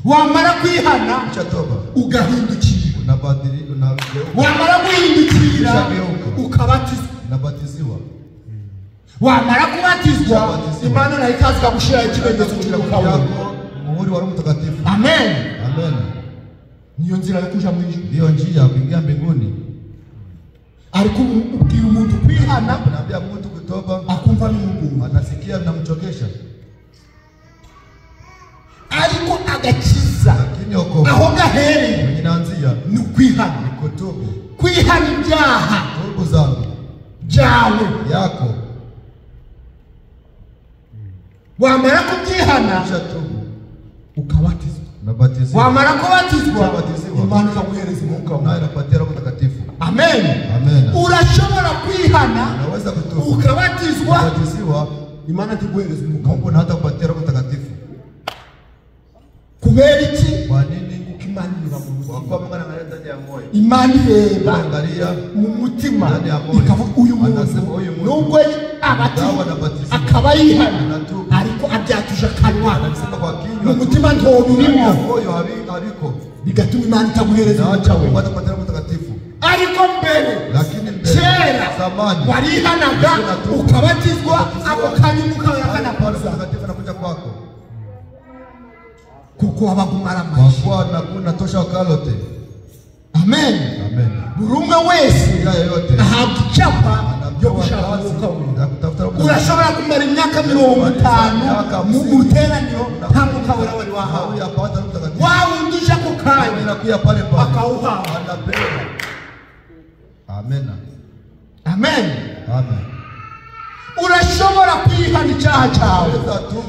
Wamara kwihana Kisha toba ugahindukira, unabadili, unageuka, wamara guhindukira ukabatizwa, unabatiziwa. wamara kubatizwa Imana nayo ikaza ikagushiraho ikimenyetso cy'umwuka wera. Yako muhuri wa Roho Mtakatifu. Amen. Amen. Niyo nzira yo kuja mu ijuru. Ndiyo njia ya kuingia mbinguni. Ariko ubwira umuntu kwihana Unaambia mtu kutoba, akumva n'umugunga, anasikia mnamchokesha, ariko agakiza lakini wokovu aho gahereye mwenye inaanzia ni ukwihana, ni kutubu. kwihana ibyaha Tubu zambi byawe. yako, Wamara kubyihana kisha tubu ukabatizwa, unabatiziwa, wamara kubatizwa Ukabatizwa. Imana ikaguhereza umwuka naye wawe. inapatia Roho Mtakatifu. Amen. Amen. Urashobora kwihana Unaweza kutubu, ukabatizwa, ubatiziwa, Imana ntiguhereza umwuka wawe. Mungu na hata kupatia Roho Mtakatifu. Kubera iki? Kwa nini? Kuko Imana ireba mu Kwa mutima, kuwa Mungu anaangalia ndani ya moyo, Imana ireba anaangalia mu mutima ndani ya moyo, ikavuga uyu muntu anasema uyu muntu nubwo abatizwa anabatizwa, akaba yihana anatubu, ariko abyatuje akanwa, anasema kwa mu kinywa tu, mutima ndani ya ntobirimo, moyo haviko, bigatuma Imana itaguhereza na umwuka acha we. Mungu atakupatia Roho Mtakatifu. Ariko mbere Lakini mbele kera zamani warihanaga ukabatizwa, ako kanya umwuka wera pale akanakuza, Mtakatifu anakuja kwako, kuko wabaga kwa umaramaje. kuwa unatosha wakalote. Amen. Amen. Buri umwe wese Kila yeyote ahabwa icyapa yo anapewa gushaka kazi umwuka wera. ya kutafuta Roho Mtakatifu. Urashobora kumara imyaka 50 mu materaniro nta mwuka wera wari wahawe, Haujapata Roho Mtakatifu, wa wundi uje ako kanya inakuja pale pale, akawuhawe. anapewa. Amen. Amen. Amen. Urashobora kwihana icyaha cyawe,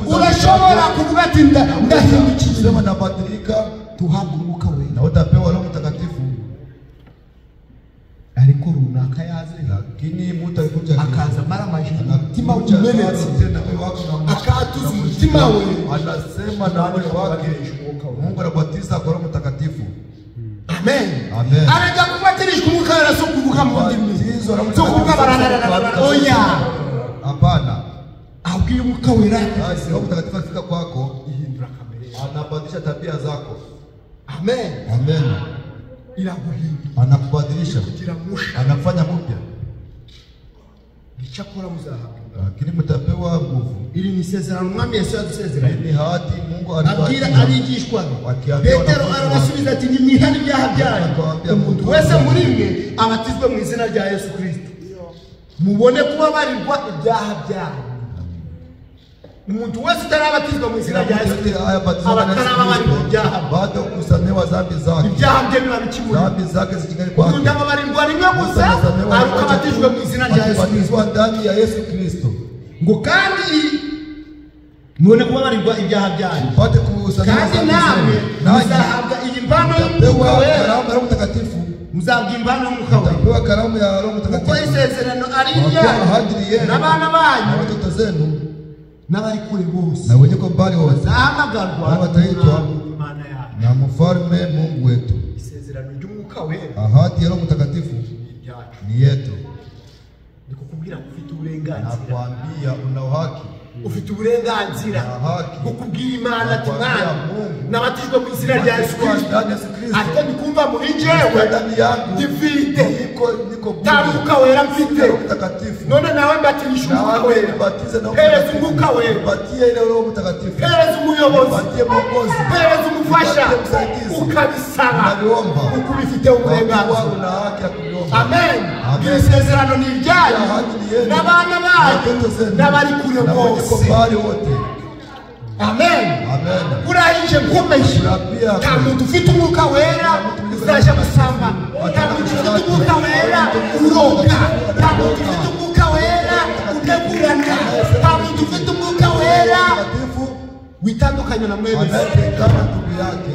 urashobora kuvuga ati ndahindukiye, Sema nabadilika, tuhabwe umwuka wera, na utapewa Roho Mtakatifu. ariko runaka yaze Lakini mtu alikuja akaza amaramaje umutima anakuja umenetse, tena moyo wako na akatuza umutima we, anasema na moyo wake, Mungu anabatiza kwa Roho Mtakatifu. Amen. Amen. Arajya kubatirishwa umwuka wera si ukuvuga mu ndimi, Batizo Roho si ukuvuga bararararara, oya, Hapana. ahubwo iyo umwuka wera Basi Roho Mtakatifu akifika kwako ihindura kamere yawe. anabadilisha tabia zako. Amen. Amen. Iraguhindura Anakubadilisha, kugira musha, anakufanya mpya, icyakora muzahabwa. lakini mtapewa nguvu. Iri ni isezerano umwami Yesu yadusezeranye, Hii ni ahadi Mungu abwira alituahidia. abigishwa be. Wakiambia Petero wanafunzi arabasubiza ati nimwihane ibyaha byanyu, Akawaambia umuntu Mungu wese muri mwe abatizwe mu izina rya Yesu Kristo, mubone kubabarirwa ibyaha byanyu. Umuntu wese utarabatizwa mu izina rya Yesu Kristo Haya batizo aba ndani ya Yesu atarababarirwa Kristo, ibyaha bye. bado kusamehewa dhambi zake, Ibyaha bye biba bikimuri. dhambi zake zikingali kwake. Umuntu ababarirwa rimwe gusa Anasamehewa aruko abatijwe mu izina rya Yesu Kristo. akibatizwa ndani ya Yesu Kristo, Ngo kandi mubone kubabarirwa ibyaha byanyu, upate kusamehewa kandi dhambi namwe zenu, nanyi muzahabwa iyi mvano y'umwuka mtapewa wera, karamu ya Roho Mtakatifu, muzahabwa imvano y'umwuka wera, mtapewa karamu ya Roho kuko Mtakatifu, isezerano ari kwa kuwa iryanyu ahadi ni yenu n'abana na banyu watoto zenu n'abari kure bose na wenye kwa mbali wote, bazahamagarwa N'abataitwa. Imana yacu. na mfalme Mungu wetu. Isezerano ry'umwuka wera Ahadi ya Roho Mtakatifu ni iryacu. ni yetu. Ni kukubwira ngo ufite uburenganzira, Nakwambia una haki, ufite uburenganzira na haki bwo kubwira Imana ati Nakwambia Mana, Mungu, nabatijwe mu izina rya Yesu Nabatizwa Kristo, ndani ya Yesu Kristo, ariko ndikumva muri njyewe ndani yangu ndifite niko nta mwuka wera mfite, Roho Mtakatifu. none nawe mbatirisha umwuka Nawe wera, nibatize na Roho hereza Mtakatifu. umwuka wera, Nipatie ile Roho Mtakatifu, hereza umuyobozi, nipatie mwongozi, hereza umufasha, Nipatie msaidizi. ukabisaba Unaviomba. kuko ubifite kwa kuwa uburenganzira. una haki ya kuviomba. Amen. Amen. Iri sezerano ni iryanyu Ahadi ni yenu n'abana na banyu watoto zenu n'abari kure na wenye kwa bose. mbali wote. Amen. Amen. Urahije nkomeje, Urapia. nta muntu ufite umwuka wera uzaja gusambana, nta muntu ufite umwuka wera uroga, nta muntu ufite umwuka wera utegurana, nta muntu ufite umwuka wera Mtakatifu witandukanya na mwene se. anayetengana ndugu yake.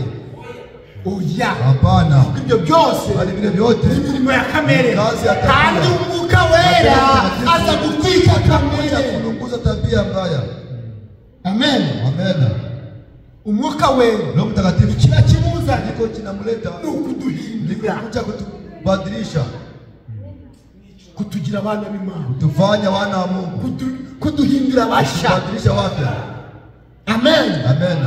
Oya, Hapana, kuko ibyo byose bali vile vyote ni imirimo ya kamere, Kazi ya tabia. kandi umwuka wera aza gutwika kamere. kulunguza tabia mbaya. Amen. Amen. Umwuka wera Roho Mtakatifu kiba kimuzanye niko kinamleta ni ukuduhindura, ni kuja kutubadilisha. Kutugira abana b'Imana, kutufanya wana wa Mungu, kuduhindura abasha, kutubadilisha wapya. Amen. Amen.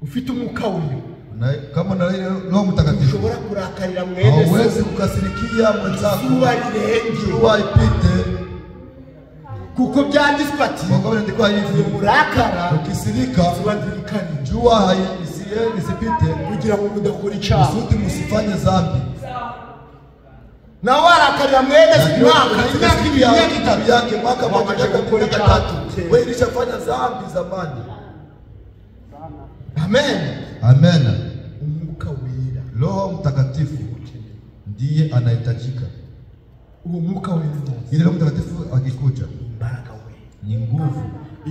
Ufite umwuka wera, na kama na Roho Mtakatifu, ushobora kurakarira mwene, hauwezi kukasirikia mwenzako, izuba rirenge, jua ipite, kuko byanditswe ati kwa kuwa imeandikwa hivi, murakara ukisirika izuba ntirikarenga, jua isipite, kugira ngo mudakora icyaha, kusudi msifanye dhambi. Na warakarira mwene mwaka imyaka ibiri imyaka itatu yake mwaka mmoja miaka mitatu, wewe ulishafanya dhambi zamani. Amen. Amen. Umwuka wera, Roho Mtakatifu ndiye anahitajika. Uwo mwuka wera, ile Roho Mtakatifu akikuja, imbaraga we ni nguvu.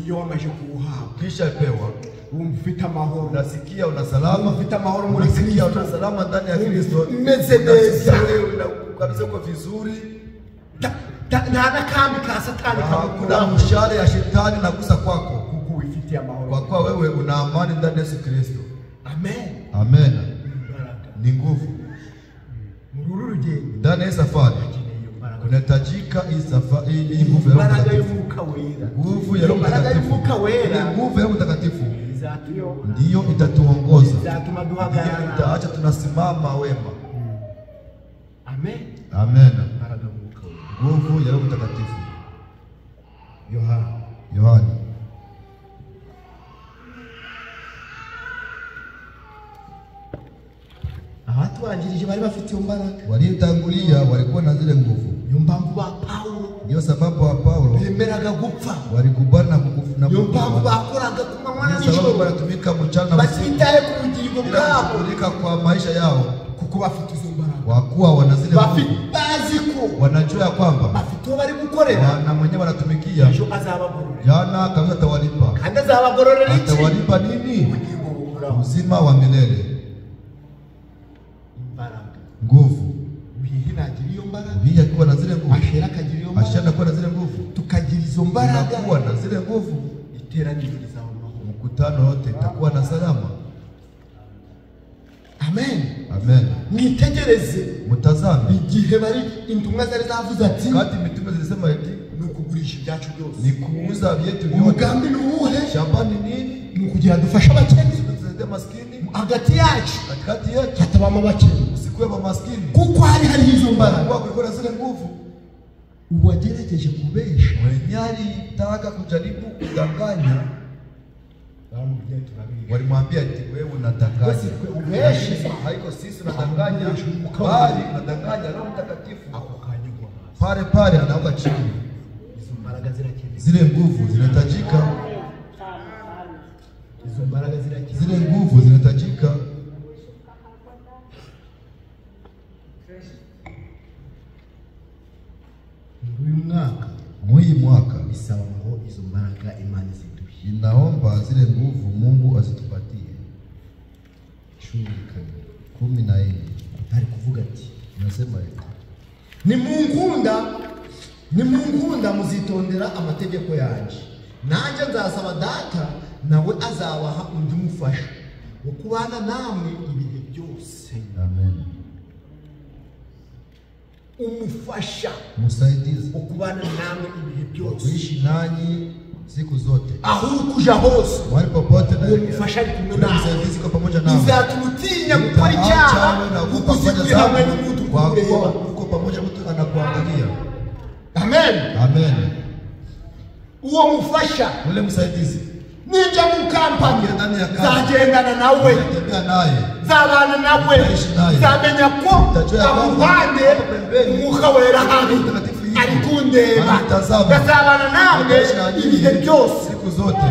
Iyo wamaze kuuhabwa, kisha pewa, umfite amahoro, unasikia una salama, umfite amahoro muri Kristo, Kristo, una salama ndani ya Kristo, umeze neza, wewe una kabisa uko vizuri. Nta nakambi ka satani hakuna mshale ya shetani nagusa kwako, kuko wifitiye amahoro, kwa kuwa wewe una amani ndani ya Yesu Kristo. Amen. Amen. Ni nguvu. Muri uru rugendo, ndani ya safari kunahitajika hii nguvu ya Roho Mtakatifu. Nguvu ya Roho Mtakatifu. Nguvu ya Roho Mtakatifu ndiyo itatuongoza, ndiyo itaacha tunasimama wema. Amen. Amen. Nguvu ya Roho Mtakatifu. Yohana. Abatubanjirije bari bafite imbaraga, waliotangulia walikuwa na zile nguvu. Niyo mpamvu ba Paulo, ndio sababu wa Paulo bemeraga gupfa, walikubali na kukufa, na niyo mpamvu bakoraga ku manywa na nijoro, nijoro, wanatumika mchana na usiku, batitaye ku bugingo bwabo, kushughulika kwa maisha yao, kuko bafite izo mbaraga, kwa kuwa wana zile bafite, bazi ko wanajua ya kwamba bafite uwo bari gukorera, na mwenyewe wanatumikia, ejo azabagororera, jana kabisa atawalipa. Kandi azabagororera iki? Atawalipa nini? Ubugingo buhoraho, uzima wa milele. Imbaraga, nguvu. Uhihi akiwa na zile nguvu, Ashera akagira iyo mbaraga, Ashera kuwa na zile nguvu, tukagira izo mbaraga, tunakuwa na zile nguvu, iteraniro rizaba amahoro, mkutano wote itakuwa na salama. Amen. Amen. Mwitegereze, mutazame igihe bari intumwa zari zavuze ati, kati mitume zilisema eti ni ukugurisha ibyacu byose, ni kuuza vyetu vyote. Umugambi ni uwuhe? Shambani nini? Ni ukugira dufashe abakene, tusaidie maskini, hagati yacu, katikati yetu hatabamo abakene, usikuwe maskini, kuko hari hariho izo mbaraga. Kwa kulikuwa na zile nguvu. Uwagerageje kubesha, mwenye alitaka kujaribu kudanganya, walimwambia ati wewe unadanganya. Haiko sisi unadanganya, bali unadanganya Roho Mtakatifu. Pale pale anaanguka chini. Izo mbaraga zirakenewe, zile nguvu zinahitajika, izo mbaraga zirakenewe, zile nguvu zinahitajika. Muri uyu mwaka, muri mwaka bisaba ngo izo mbaraga Imana iziduhe. Inaomba zile nguvu Mungu azitupatie. 14 ari kuvuga ati, nasema eti nimunkunda muzitondera amategeko yanjye, nanjye nzasaba data nawe azabaha undi mufasha wo kubana namwe ibihe byose. Amen. Umufasha, msaidizi, wo kubana namwe ibihe byose, kuishi nanyi siku zote, aho uri kuja hose, mahali popote, na umufasha ari kumwe nawe, msaidizi kwa pamoja nawe. Bizatuma gukora icyaha kuko uzi hamwe n'umuntu kwa kuwa uko pamoja, mtu anakuangalia. Amen. Amen. Uwo mufasha, ule msaidizi, ninja mu kampani nzagendana nawe, nzatembea naye, nzabana nawe, nzamenya ko aruhande umwuka wera hari ari kundeba, ndazabana nawe ibihe byose, siku zote.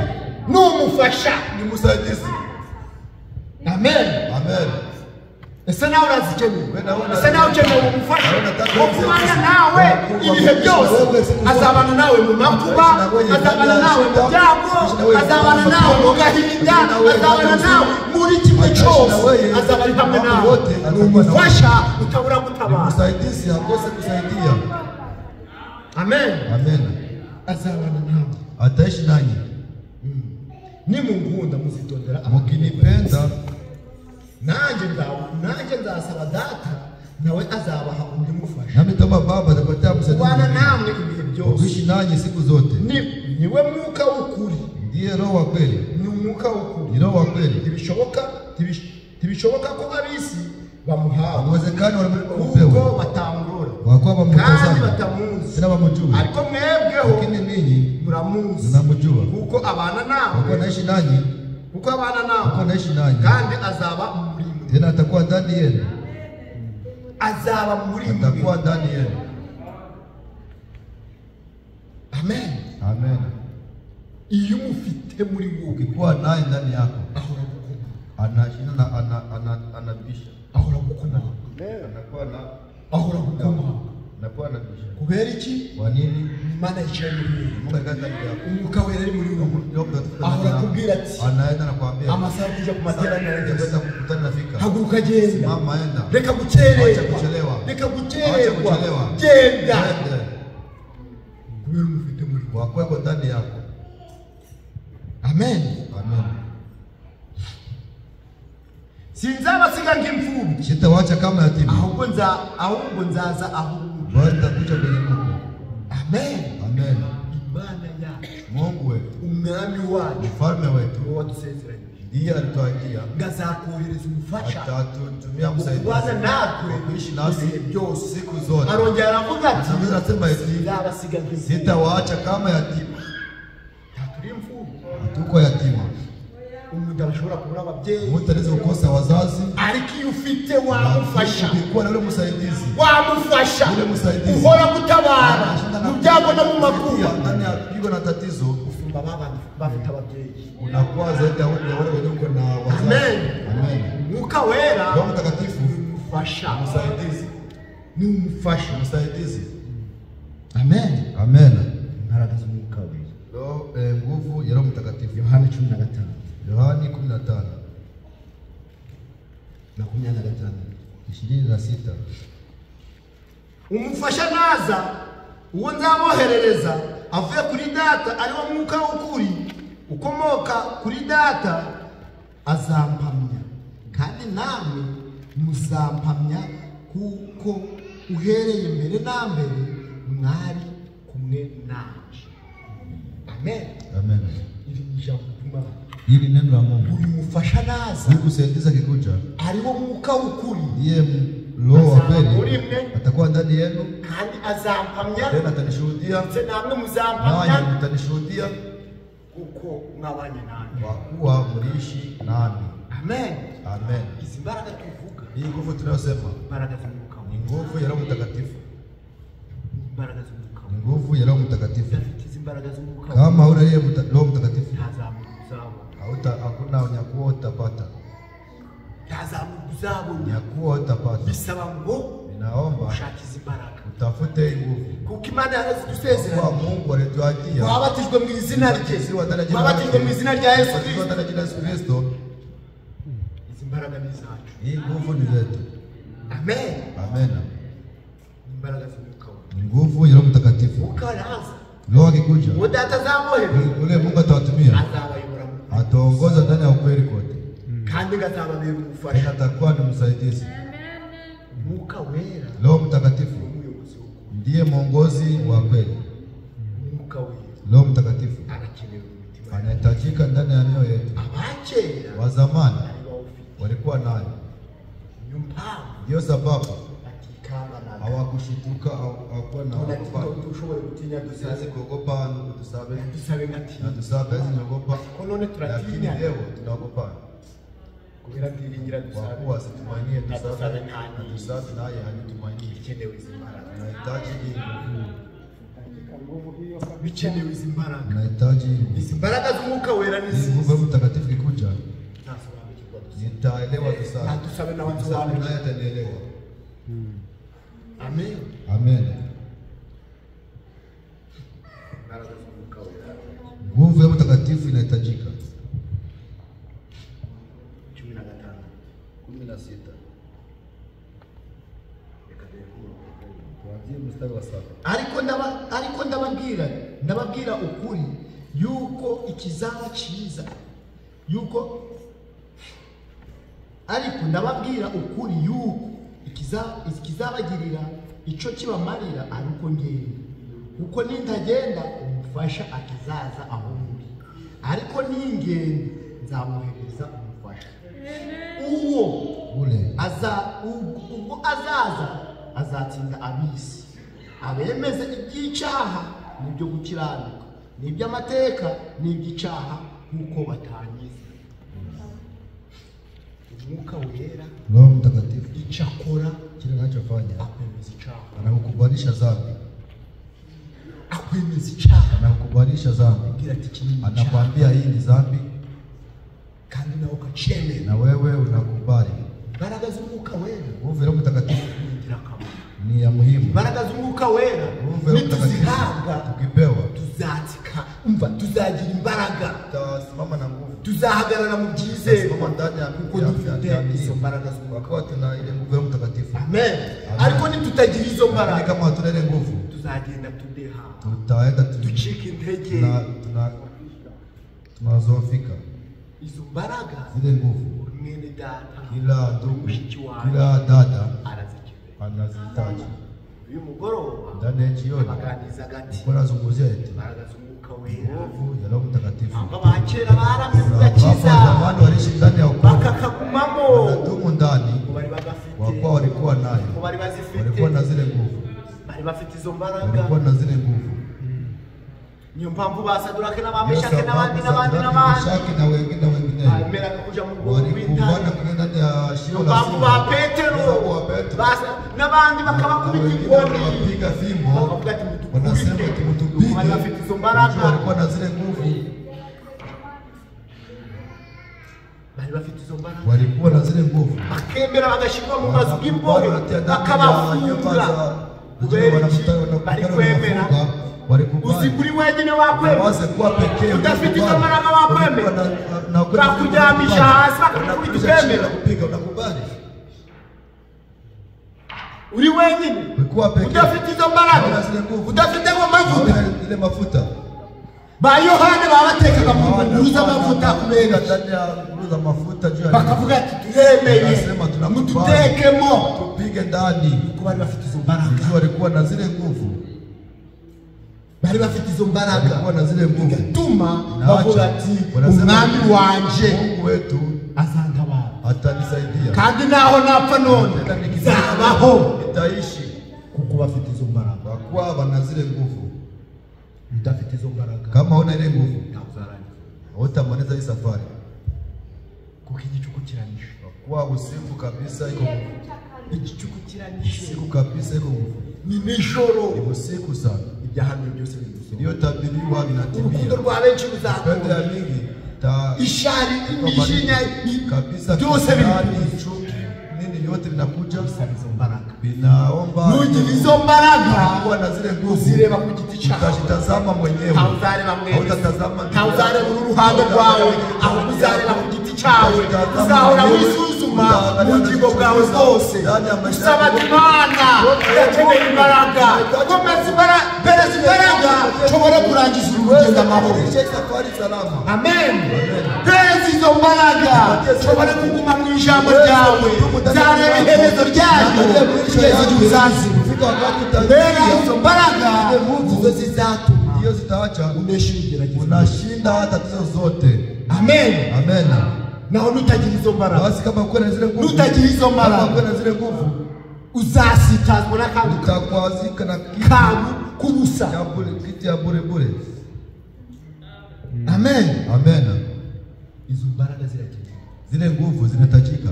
N'umufasha ni msaidizi. Amen. Amen. Ese nawe urazikeneye, ese nawe ukeneye umufasha wo kubana nawe ibihe byose, azabana nawe mu makuba, azabana nawe mu byago, azabana nawe mu gahinda, azabana nawe muri kimwe cyose, azaba ari hamwe nawe. Ni umufasha utabura gutabara. Msaidizi akose kusaidia. Amen. Amen. Azabana nawe, ataishi nanyi. Nimunkunda muzitondera, mkinipenda nanjye nzasaba data Nawe azabaha undi mufasha. Nami nitaomba Baba atakupatia msaidizi Kubana mwingine, namwe ibihe byose. kuishi nanyi siku zote. Niwe mwuka w'ukuri. Ndiye Roho wa kweli, Ni umwuka w'ukuri. ni Roho wa kweli. Ntibishoboka ko ab'isi bamuhawe Haiwezekani walimwengu kuko wapewe, batamurora kwa kuwa kandi wamtazama batamuzi, tena wamjue, ariko mwebweho lakini ninyi muramuzi mnamjua, kuko abana kwa kuwa namwe, naishi nanyi, kuko abana kwa kuwa namwe naishi nanyi, kandi azaba muri mwe, tena atakuwa ndani yenu, azaba muri mwe. atakuwa ndani yenu. Amen. Amen. Iyo umufite muri wowe, Ukikuwa naye ndani yako, ahora gukoma, anashinda na anabisha, ahora gukoma, anakuwa na ahora gukoma. anakuwa anabisha. Kubera iki? Kwa nini? Imana yicaye muri wowe, Mungu alikaa ndani yako. umwuka wera ari muri wowe, Roho Mtakatifu ndani ahora yako. akubwira ati Anaenda na kuambia amasaha yo kuja ku materaniro arageze, kwenda kukutana nafika. haguruka genda, Mama enda. reka gukererwa, Acha kuchelewa. reka Acha gukererwa, kuchelewa. genda, Ende. kubera umufite muri wowe. Kwa kuwa yuko ndani yako. Amen. Amen. Sinzabasiga nk'imfubyi, Sitawacha kama yatima, ahubwo nzaza aho muri. bali nitakuja kwenye Mungu. Amen. Amen. Imana yacu, Mungu wetu, umwami wacu, mfalme wetu, niwe wadusezeranyije ndiye alituahidia ngo azakohereza umufasha atatutumia msaidizi kubana natwe wa kuishi nasi ibihe byose. siku zote. Arongera aravuga ati Anaweza anasema hivi, sinzabasiga nk'imfubyi. sitawaacha kama yatima. Turi imfubyi. Hatuko yatima. Umuntu arashobora kubura ababyeyi, Mtu anaweza kukosa wazazi, ariko iyo ufite wamufasha, ukikuwa na yule msaidizi, wamufasha yule msaidizi uhora gutabara mu byago no mu makuba. ndani ya pigo na tatizo, Usumba babandi bafite ababyeyi. unakuwa zaidi ya wale wenye uko na wazazi. Amen. Amen. Umwuka wera Roho Mtakatifu ni umufasha, msaidizi, ni umufasha. msaidizi. Amen. Amen. Imbaraga z'umwuka wera. Roho, nguvu ya Roho Mtakatifu. Yohana 15 Yohani 15 26. 26. Umufasha naza, uwo nzaboherereza avuye kuri Data, ari wo mwuka w'ukuri ukomoka kuri Data, azampamya, kandi namwe muzampamya, kuko uhereye mbere na mbere mwari kumwe nanje. Amen. Amen. Iri ni ijambo ry'Imana. Hili ni neno la Mungu. Uyu mufasha naza, Huyu msaidizi akikuja, ari wo mwuka w'ukuri, ndiye Roho wa kweli, atakuwa ndani yenu, kandi azampamya, tena atanishuhudia, ndetse namwe muzampamya, nanyi mtanishuhudia, kuko mwabanye nanjye. kwa kuwa mliishi nami. Amen. Amen. Izi mbaraga tuvuga, Hii nguvu tunayosema imbaraga z'umwuka ni nguvu ya Roho Mtakatifu, imbaraga z'umwuka ni nguvu ya Roho Mtakatifu. Udafite izi mbaraga z'umwuka Kama huna hiyo Roho Mtakatifu, ntazamurwa uzabona, hakuna unyakuo utapata, ntazamurwa uzabona. nyakuo utapata. Bisaba ngo Ninaomba ushake izi mbaraga, utafute nguvu, kuko Imana kwa yarazidusezeranye. Mungu alituahidia, Twabatijwe mu izina rye, twabatijwe mu izina rya Yesu Kristo. ndani ya jina la Yesu Kristo. Izi mbaraga ni izacu. Hii nguvu ni zetu. Amen. Amen. Ni imbaraga z'umwuka wera. Ni nguvu ya Roho Mtakatifu. Umwuka araza, Roho akikuja, uwo Data azabohereza, ule Mungu atawatumia, azabayobora mu kuri, ataongoza ndani ya ukweli kote, kandi ngazababera umufasha. tena atakuwa ni msaidizi. Umwuka wera Roho Mtakatifu ni umuyobozi w'ukuri. ndiye mwongozi wa kweli. Umwuka wera Roho Mtakatifu arakenewe mu mitima yacu. anahitajika ndani ya mioyo yetu. Abakera Wa zamani bari bawufite, walikuwa nayo, niyo mpamvu ndiyo sababu batikanganaga. hawakushituka, hawakuwa na ogopa. Ntushoboye gutinya Siwezi dusabe, kuogopa ndugu, tusabe dusabe ngatinya, na tusabe, siwezi niogopa, ko none lakini turatinya leo tunaogopa kubera byiringira kwa dusabe, kuwa situmainie na tusabe dusabe na ntanyiye. tusabe naye hanitumainie. Bikenewe izi mbaraga, Tunahitaji hii nguvu, bikenewe izi mbaraga, tunahitaji hii nguvu. izi mbaraga z'umwuka wera ni Hii ziza. nguvu ya Mtakatifu ikikuja, Ntasobanukirwa dusabe, nitaelewa na tusabe, dusabe nawe tusabe naye nsobanukirwe. atanielewa. Amen. Amen. Imbaraga z'umwuka wera. Nguvu ya Mtakatifu inahitajika. 15. 16. Reka duhere ku murongo wa karindwi. Tuanzie mstari wa 7. Ariko ndababwira ukuri yuko ikizaba cyiza, yuko ariko ndababwira ukuri yuko Ikizabagirira ico kibamarira ari uko ngenda, kuko nintagenda umufasha atazaza aho muri, ariko ningenda nzamwohereza umufasha. Uwo ubwo azaza azatsinda ab'isi, abemeze iby'icyaha n'ibyo gukiranuka n'iby'amateka n'iby'icyaha, nk'uko batangiza. Umwuka Wera, Roho Mtakatifu, icyo akora, kile anachofanya, akwemeza icyaha, anakukubalisha dhambi, akwemeza icyaha, anakukubalisha dhambi, anakwambia hii ni dhambi, kandi nawe ukacyemera, na wewe unakubali. Imbaraga z'Umwuka Wera, nguvu ya Roho Mtakatifu ni ya muhimu. Imbaraga z'Umwuka Wera nituzihabwa, tukipewa, tuzatsika, umva, tuzagira imbaraga, tutasimama na nguvu, tuzahagarara mu byizerwa, kuko dufite izo mbaraga z'Umwuka, kwa tuna ile nguvu ya Mtakatifu. Amen. Ariko nitutagira izo mbaraga, kama hatuna ile nguvu, tuzagenda tudeha, tutaenda ducika intege, tunazofika. Izo mbaraga, zile nguvu, mwene data, kila ndugu, kila dada anazihitaji. Uyu mugoroba ndani ya jioni nazungumzia eti imbaraga z'Umwuka Wera, nguvu ya Roho Mtakatifu. Abakera baramye kugakiza, zamani waliishi ndani ya wokovu, bakakagumamo, wanadumu ndani, kwa kuwa walikuwa nayo, walikuwa na zile nguvu, bari bafite izo mbaraga, walikuwa na zile nguvu. Niyo mpamvu ba Sadurake n'Abameshake n'abandi n'abandi n'abandi, Meshaki na wengine wengine, bemeraga kuja mu rwobo walikubana kwenda ndani ya shimo la simba. Ba Petero n'abandi bakabakubita inkoni, wakapiga fimbo, bakavuga ati wanasema ati mutupige. Bari bafite izo mbaraga, walikuwa na zile nguvu, bari bafite izo mbaraga, walikuwa na zile nguvu, bakemera bagashyirwa mu mazu y'imbohe, bakabafunga. Bari kwemera. Walikubali. Usikuri wenyine wakwemera, udafite izo mbaraga wakwemera, bakuryamisha hasi bakakubita ukemera. Unakubali. Uri wenyine, udafite izo mbaraga, udafite ngo mavuta, ile mafuta. Ba Yohana babatekaga mu nguru z'amavuta kubera nguru z'amafuta juu, bakavuga ati turemeye, mututekemo, tupige ndani. Kuko bari bafite izo mbaraga, walikuwa na zile nguvu, bari bafite izo mbaraga, walikuwa na zile nguvu, bigatuma bavuga ati umwami wanje Mungu wetu azantabara, atanisaidia, kandi naho napfa none nzabaho, nitaishi, kuko bafite izo mbaraga, kwa kuwa wana zile nguvu. Udafite izo mbaraga, kama huna ile nguvu, ntazarangiza, hutamaliza hii safari, kuko igicuku kiranishe, kwa kuwa usiku kabisa iko nguvu, igicuku kiranishe, usiku kabisa iko nguvu, ni nijoro, ni usiku sana, ibyahanuwe byose biri iliyotabiriwa vinatimia, urukundo rwa benshi ruzakura, upendo ya mingi ishari, imishinya kabisa, byose biri chuki nini yote vinakuja, bisaba izo mbaraga, vinaomba nugira izo mbaraga, kuwa na zile nguvu, uzireba ku giti cyawe, utajitazama mwenyewe, ntawuzareba mwene, hautatazama, ntawuzareba uruhande rwawe, ahubwo uzareba ku giti cyawe, uzahora wisuzuma mu bugingo bwawe bwose, usaba Imana, ndakeneye imbaraga, komeza imbaraga, pereza imbaraga, nshobore kurangiza uru rugendo amahoro. Amen. Pereza izo mbaraga, nshobore kuguma mu ijambo ryawe, nzareba iherezo ryayo kugeza igihe uzazima. Kubera izo mbaraga nizo zizatuma hiyo zitaacha unesha ibigeragezo, unashinda tatizo zote. Amen. Amen. Naho nutagira izo mbaraga, basi kama uko na zile nguvu, nutagira izo mbaraga, kama uko na zile nguvu, uzasitazwa n'akantu utakwazika na kitu kubusa, kitu ya bure bure. Amen. Amen. Izo mbaraga zirakenewe, zile nguvu zinahitajika,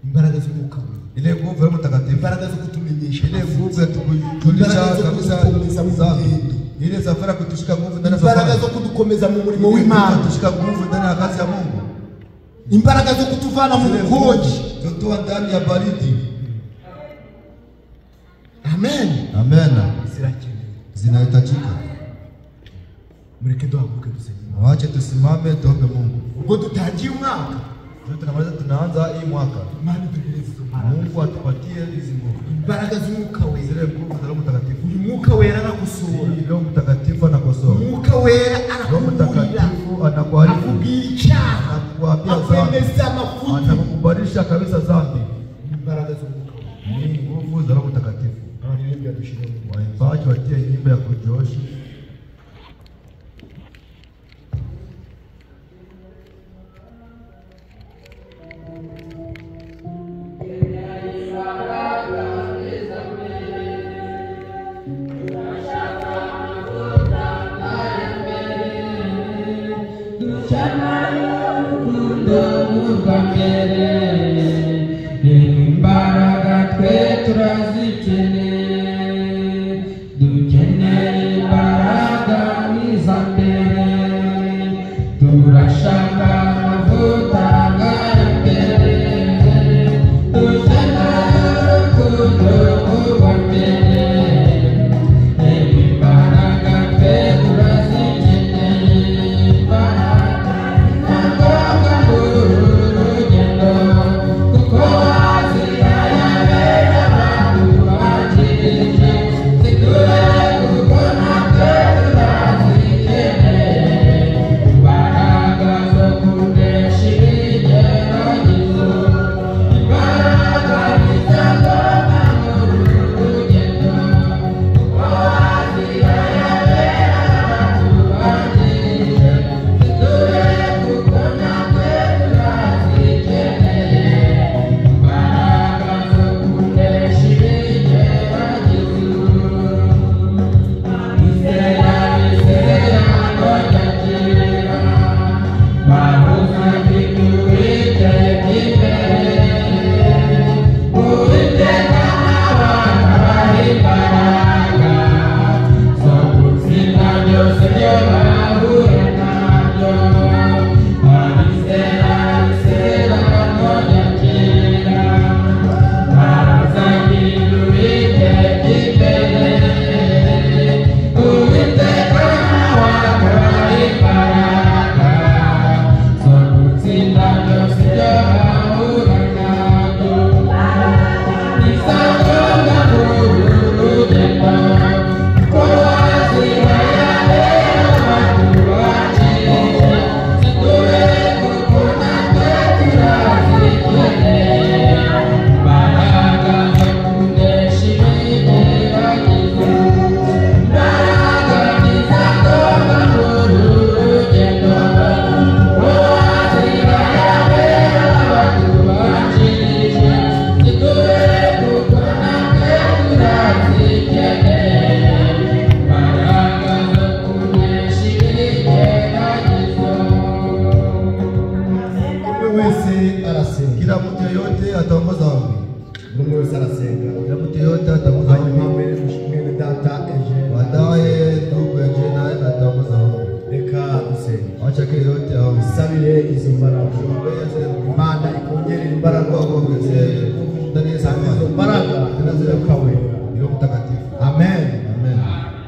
imbaraga z'Umwuka Wera, ile nguvu ya Mtakatifu, imbaraga zo kutumenyesha, ile nguvu ya kutujulisha kabisa dhambi, ile safari kutushika nguvu ndani ya safari, imbaraga zo kudukomeza mu murimo w'Imana, kutushika nguvu ndani ya kazi ya Mungu, imbaraga zo kutuvana mu bukonje, kutoa ndani ya baridi. Amen. Amen. Zirakenewe, zinahitajika. Mureke duhaguruke dusenge. Wache tusimame tuombe Mungu. Ubwo dutangiye umwaka, tunamaliza, tunaanza hii mwaka, Imana iduhereze izo mbaraga, Mungu atupatie hizi nguvu, imbaraga z'Umwuka Wera, zile nguvu za Roho Mtakatifu. Uyu Mwuka Wera arakosora, Roho Mtakatifu anakosoa, Mwuka Wera Roho Mtakatifu anakuarifu, akubwira icyaha, anakuambia dhambi, akwemeza amafuti, anakukubalisha kabisa dhambi. Imbaraga z'Umwuka Wera, Ni nguvu za Roho Mtakatifu. Waimbaji watie nyimbo ya kujoshi. Imbaraga twe turazikeneye, dukeneye imbaraga nk'iza mbere, turashaka amavuta nk'aya mbere, dukeneye urukundo nk'urwa mbere. Imbaraga twe turazikeneye, imbaraga ni ngombwa muri uru rugendo, kuko Kila mtu yeyote ataongoza ombi. Kila mtu yeyote ataongoza ombi. Baadaye ndugu Eugene naye ataongoza ombi. Acha kila yeyote aombe. Imana ikongerera imbaraga, Akuongezee nguvu ndani ya izo mbaraga Tena zile z'Umwuka Wera. Roho Mtakatifu. Amen. Amen.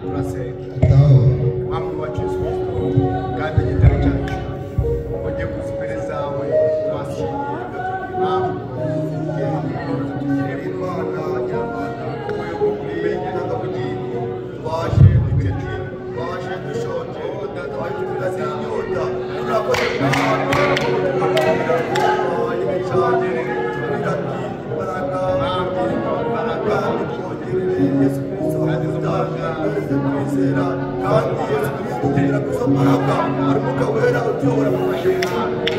Turasenga. Tutaomba. Mwami wacu Yesu Kristo, kandi igitabo cyacu ujye kuzipere zawe twashimye impamvu tugire Imana nyamana urwego kumenya n'akabugingo twaje dukennye, twaje dushonje, twaje dufite inyota, turakoze kwizera kandi Yesu Kristo tugera ku izo mbaraga ari Umwuka Wera utuyobora mu rugendo.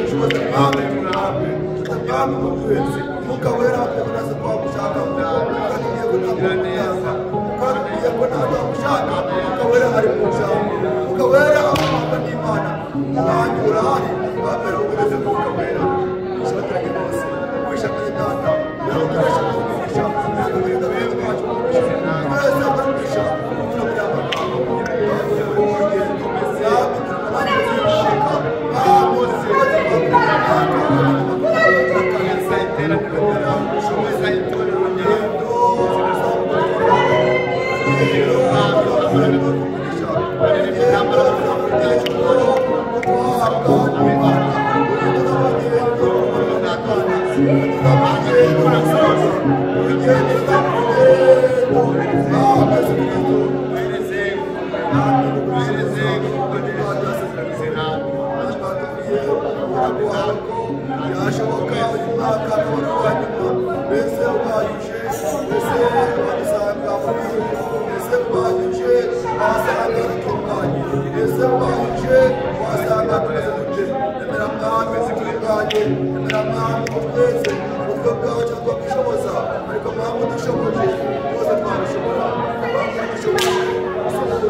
Ushoboze Mwami Mwami tutamwami mu twese Umwuka Wera tunaze twamushaka kandi tugiye ko ntabwo wamushaka kandi tugiye ko ntabwo wamushaka. Umwuka Wera ari mu ijambo, Umwuka Wera amahanga n'Imana umwanya urahari bambere ukomeze Umwuka Wera abaturage bose wisha kuri data nawe ukoresha kuvugisha ntabwo kugenda bene bacu twese abarugisha kugira ngo Yashoboka uyu mwaka akaba ari uwa nyuma mbese ubayuje. Uburyo bwacu twakwishoboza, ariko mpamvu dushoboje byose twabishobora. Mpamvu dushoboje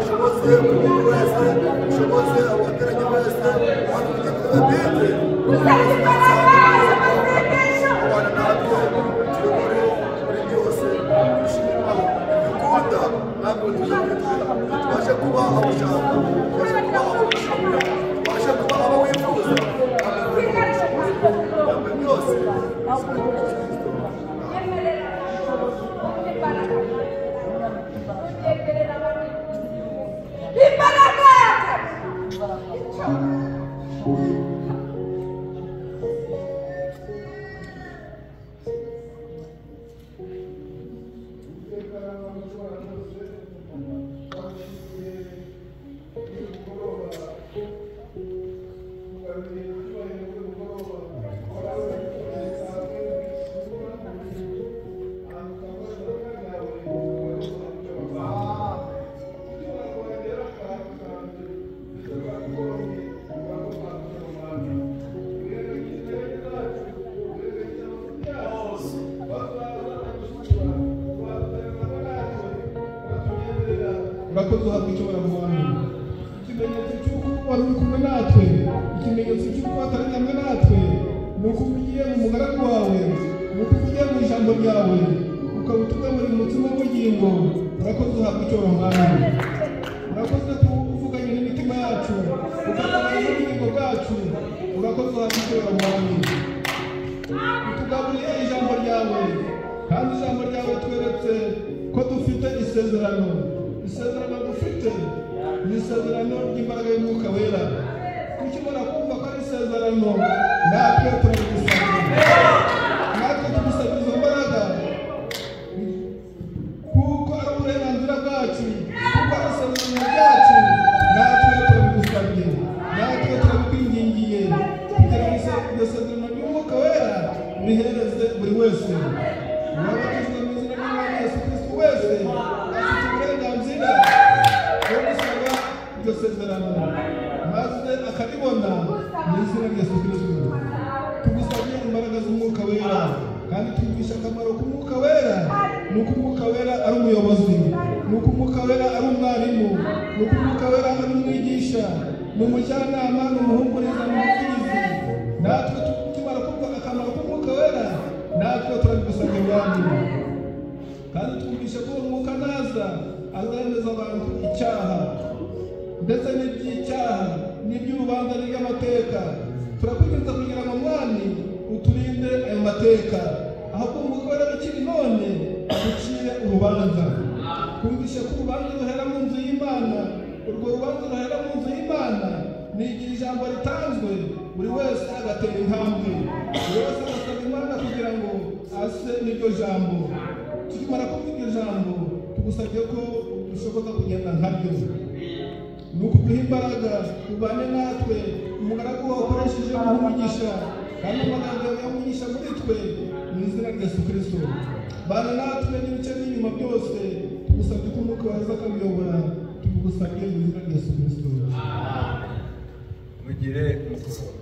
ushoboze buri muntu wese, ushoboze abateranye wese, abantu kugira abana natwe tuyobore muri byose, dushima dukunda ntabwo tuje kuri twe, tubashe kuba abo ushaka, tubashe kuba abo wishimira, tubashe kuba abo wifuza, ntabwo byose. Urakoze uhabwa icyo mwami. Ikimenyetso cy'uko wari uri kumwe natwe, ikimenyetso cy'uko watari hamwe natwe, ni uko ugiye mu mugaragu wawe, ni uko ugiye mu ijambo ryawe, ukaba utugaburira umutima w'ubugingo. Urakoze uhabwa icyo mwami. Urakoze kuvuganye n'imitima yacu, ukatugabanya n'ubugingo bwacu. Urakoze uhabwa icyo mwami. Utugaburiye ijambo ryawe, kandi ijambo ryawe tweretse ko dufite isezerano. Isezerano dufite ni isezerano ry'imbaraga y'Umwuka Wera. Tukimara kumva ko ari isezerano, natwe turabigusabye, natwe tugusabye izo mbaraga, kuko ari uburenganzira bwacu, kuko ari isezerano ryacu. Natwe turabigusabye, natwe turabikwingingiye, kugira ngo iryo sezerano ry'Umwuka Wera rihereze buri wese. Uwabatijwe mu izina ry'Umwami Yesu Kristo wese afite uburenganzira bwo gusaba iryo sezerano, maze akaribona mu izina rya Yesu Kristo. Tugusabye imbaraga z'Umwuka Wera, kandi twumvisha akamaro k'Umwuka Wera. Ni uko Umwuka Wera ari umuyobozi, ni uko Umwuka Wera ari umwarimu, ni uko Umwuka Wera ari umwigisha, ni umujyanama, ni umuhumuriza, ni umuvugizi. Natwe tukimara kumva akamaro k'Umwuka Wera, natwe turabigusabye Mwami. Kandi twumvisha ko uwo Mwuka naza azemeza abantu icyaha, ndetse n'iby'icyaha, n'iby'urubanza, n'iby'amateka. Turakwinginze kugira ngo Mwami uturinde ayo mateka, ahubwo Umwuka Wera ukiri none ucire urubanza. Twumvishe ko urubanza ruhera mu nzu y'Imana. Urwo rubanza ruhera mu nzu y'Imana ni igihe ijambo ritanzwe, buri wese agatera intambwe, buri wese agasaba Imana kugira ngo ase n'iryo jambo. Tukimara kumva iryo jambo, tugusabye ko dushoboza kugenda nkaryo. Ni ukuduha imbaraga, ubane natwe, umugaragu wawe ukoresheje umugisha, kandi amagambo yawe yamugisha muri twe, mu izina rya Yesu Kristo. Bana natwe n'ibice by'inyuma byose, tugusabye ko Umwuka waza akabiyobora, tugusabye mu izina rya Yesu Kristo. Mugire umugoroba.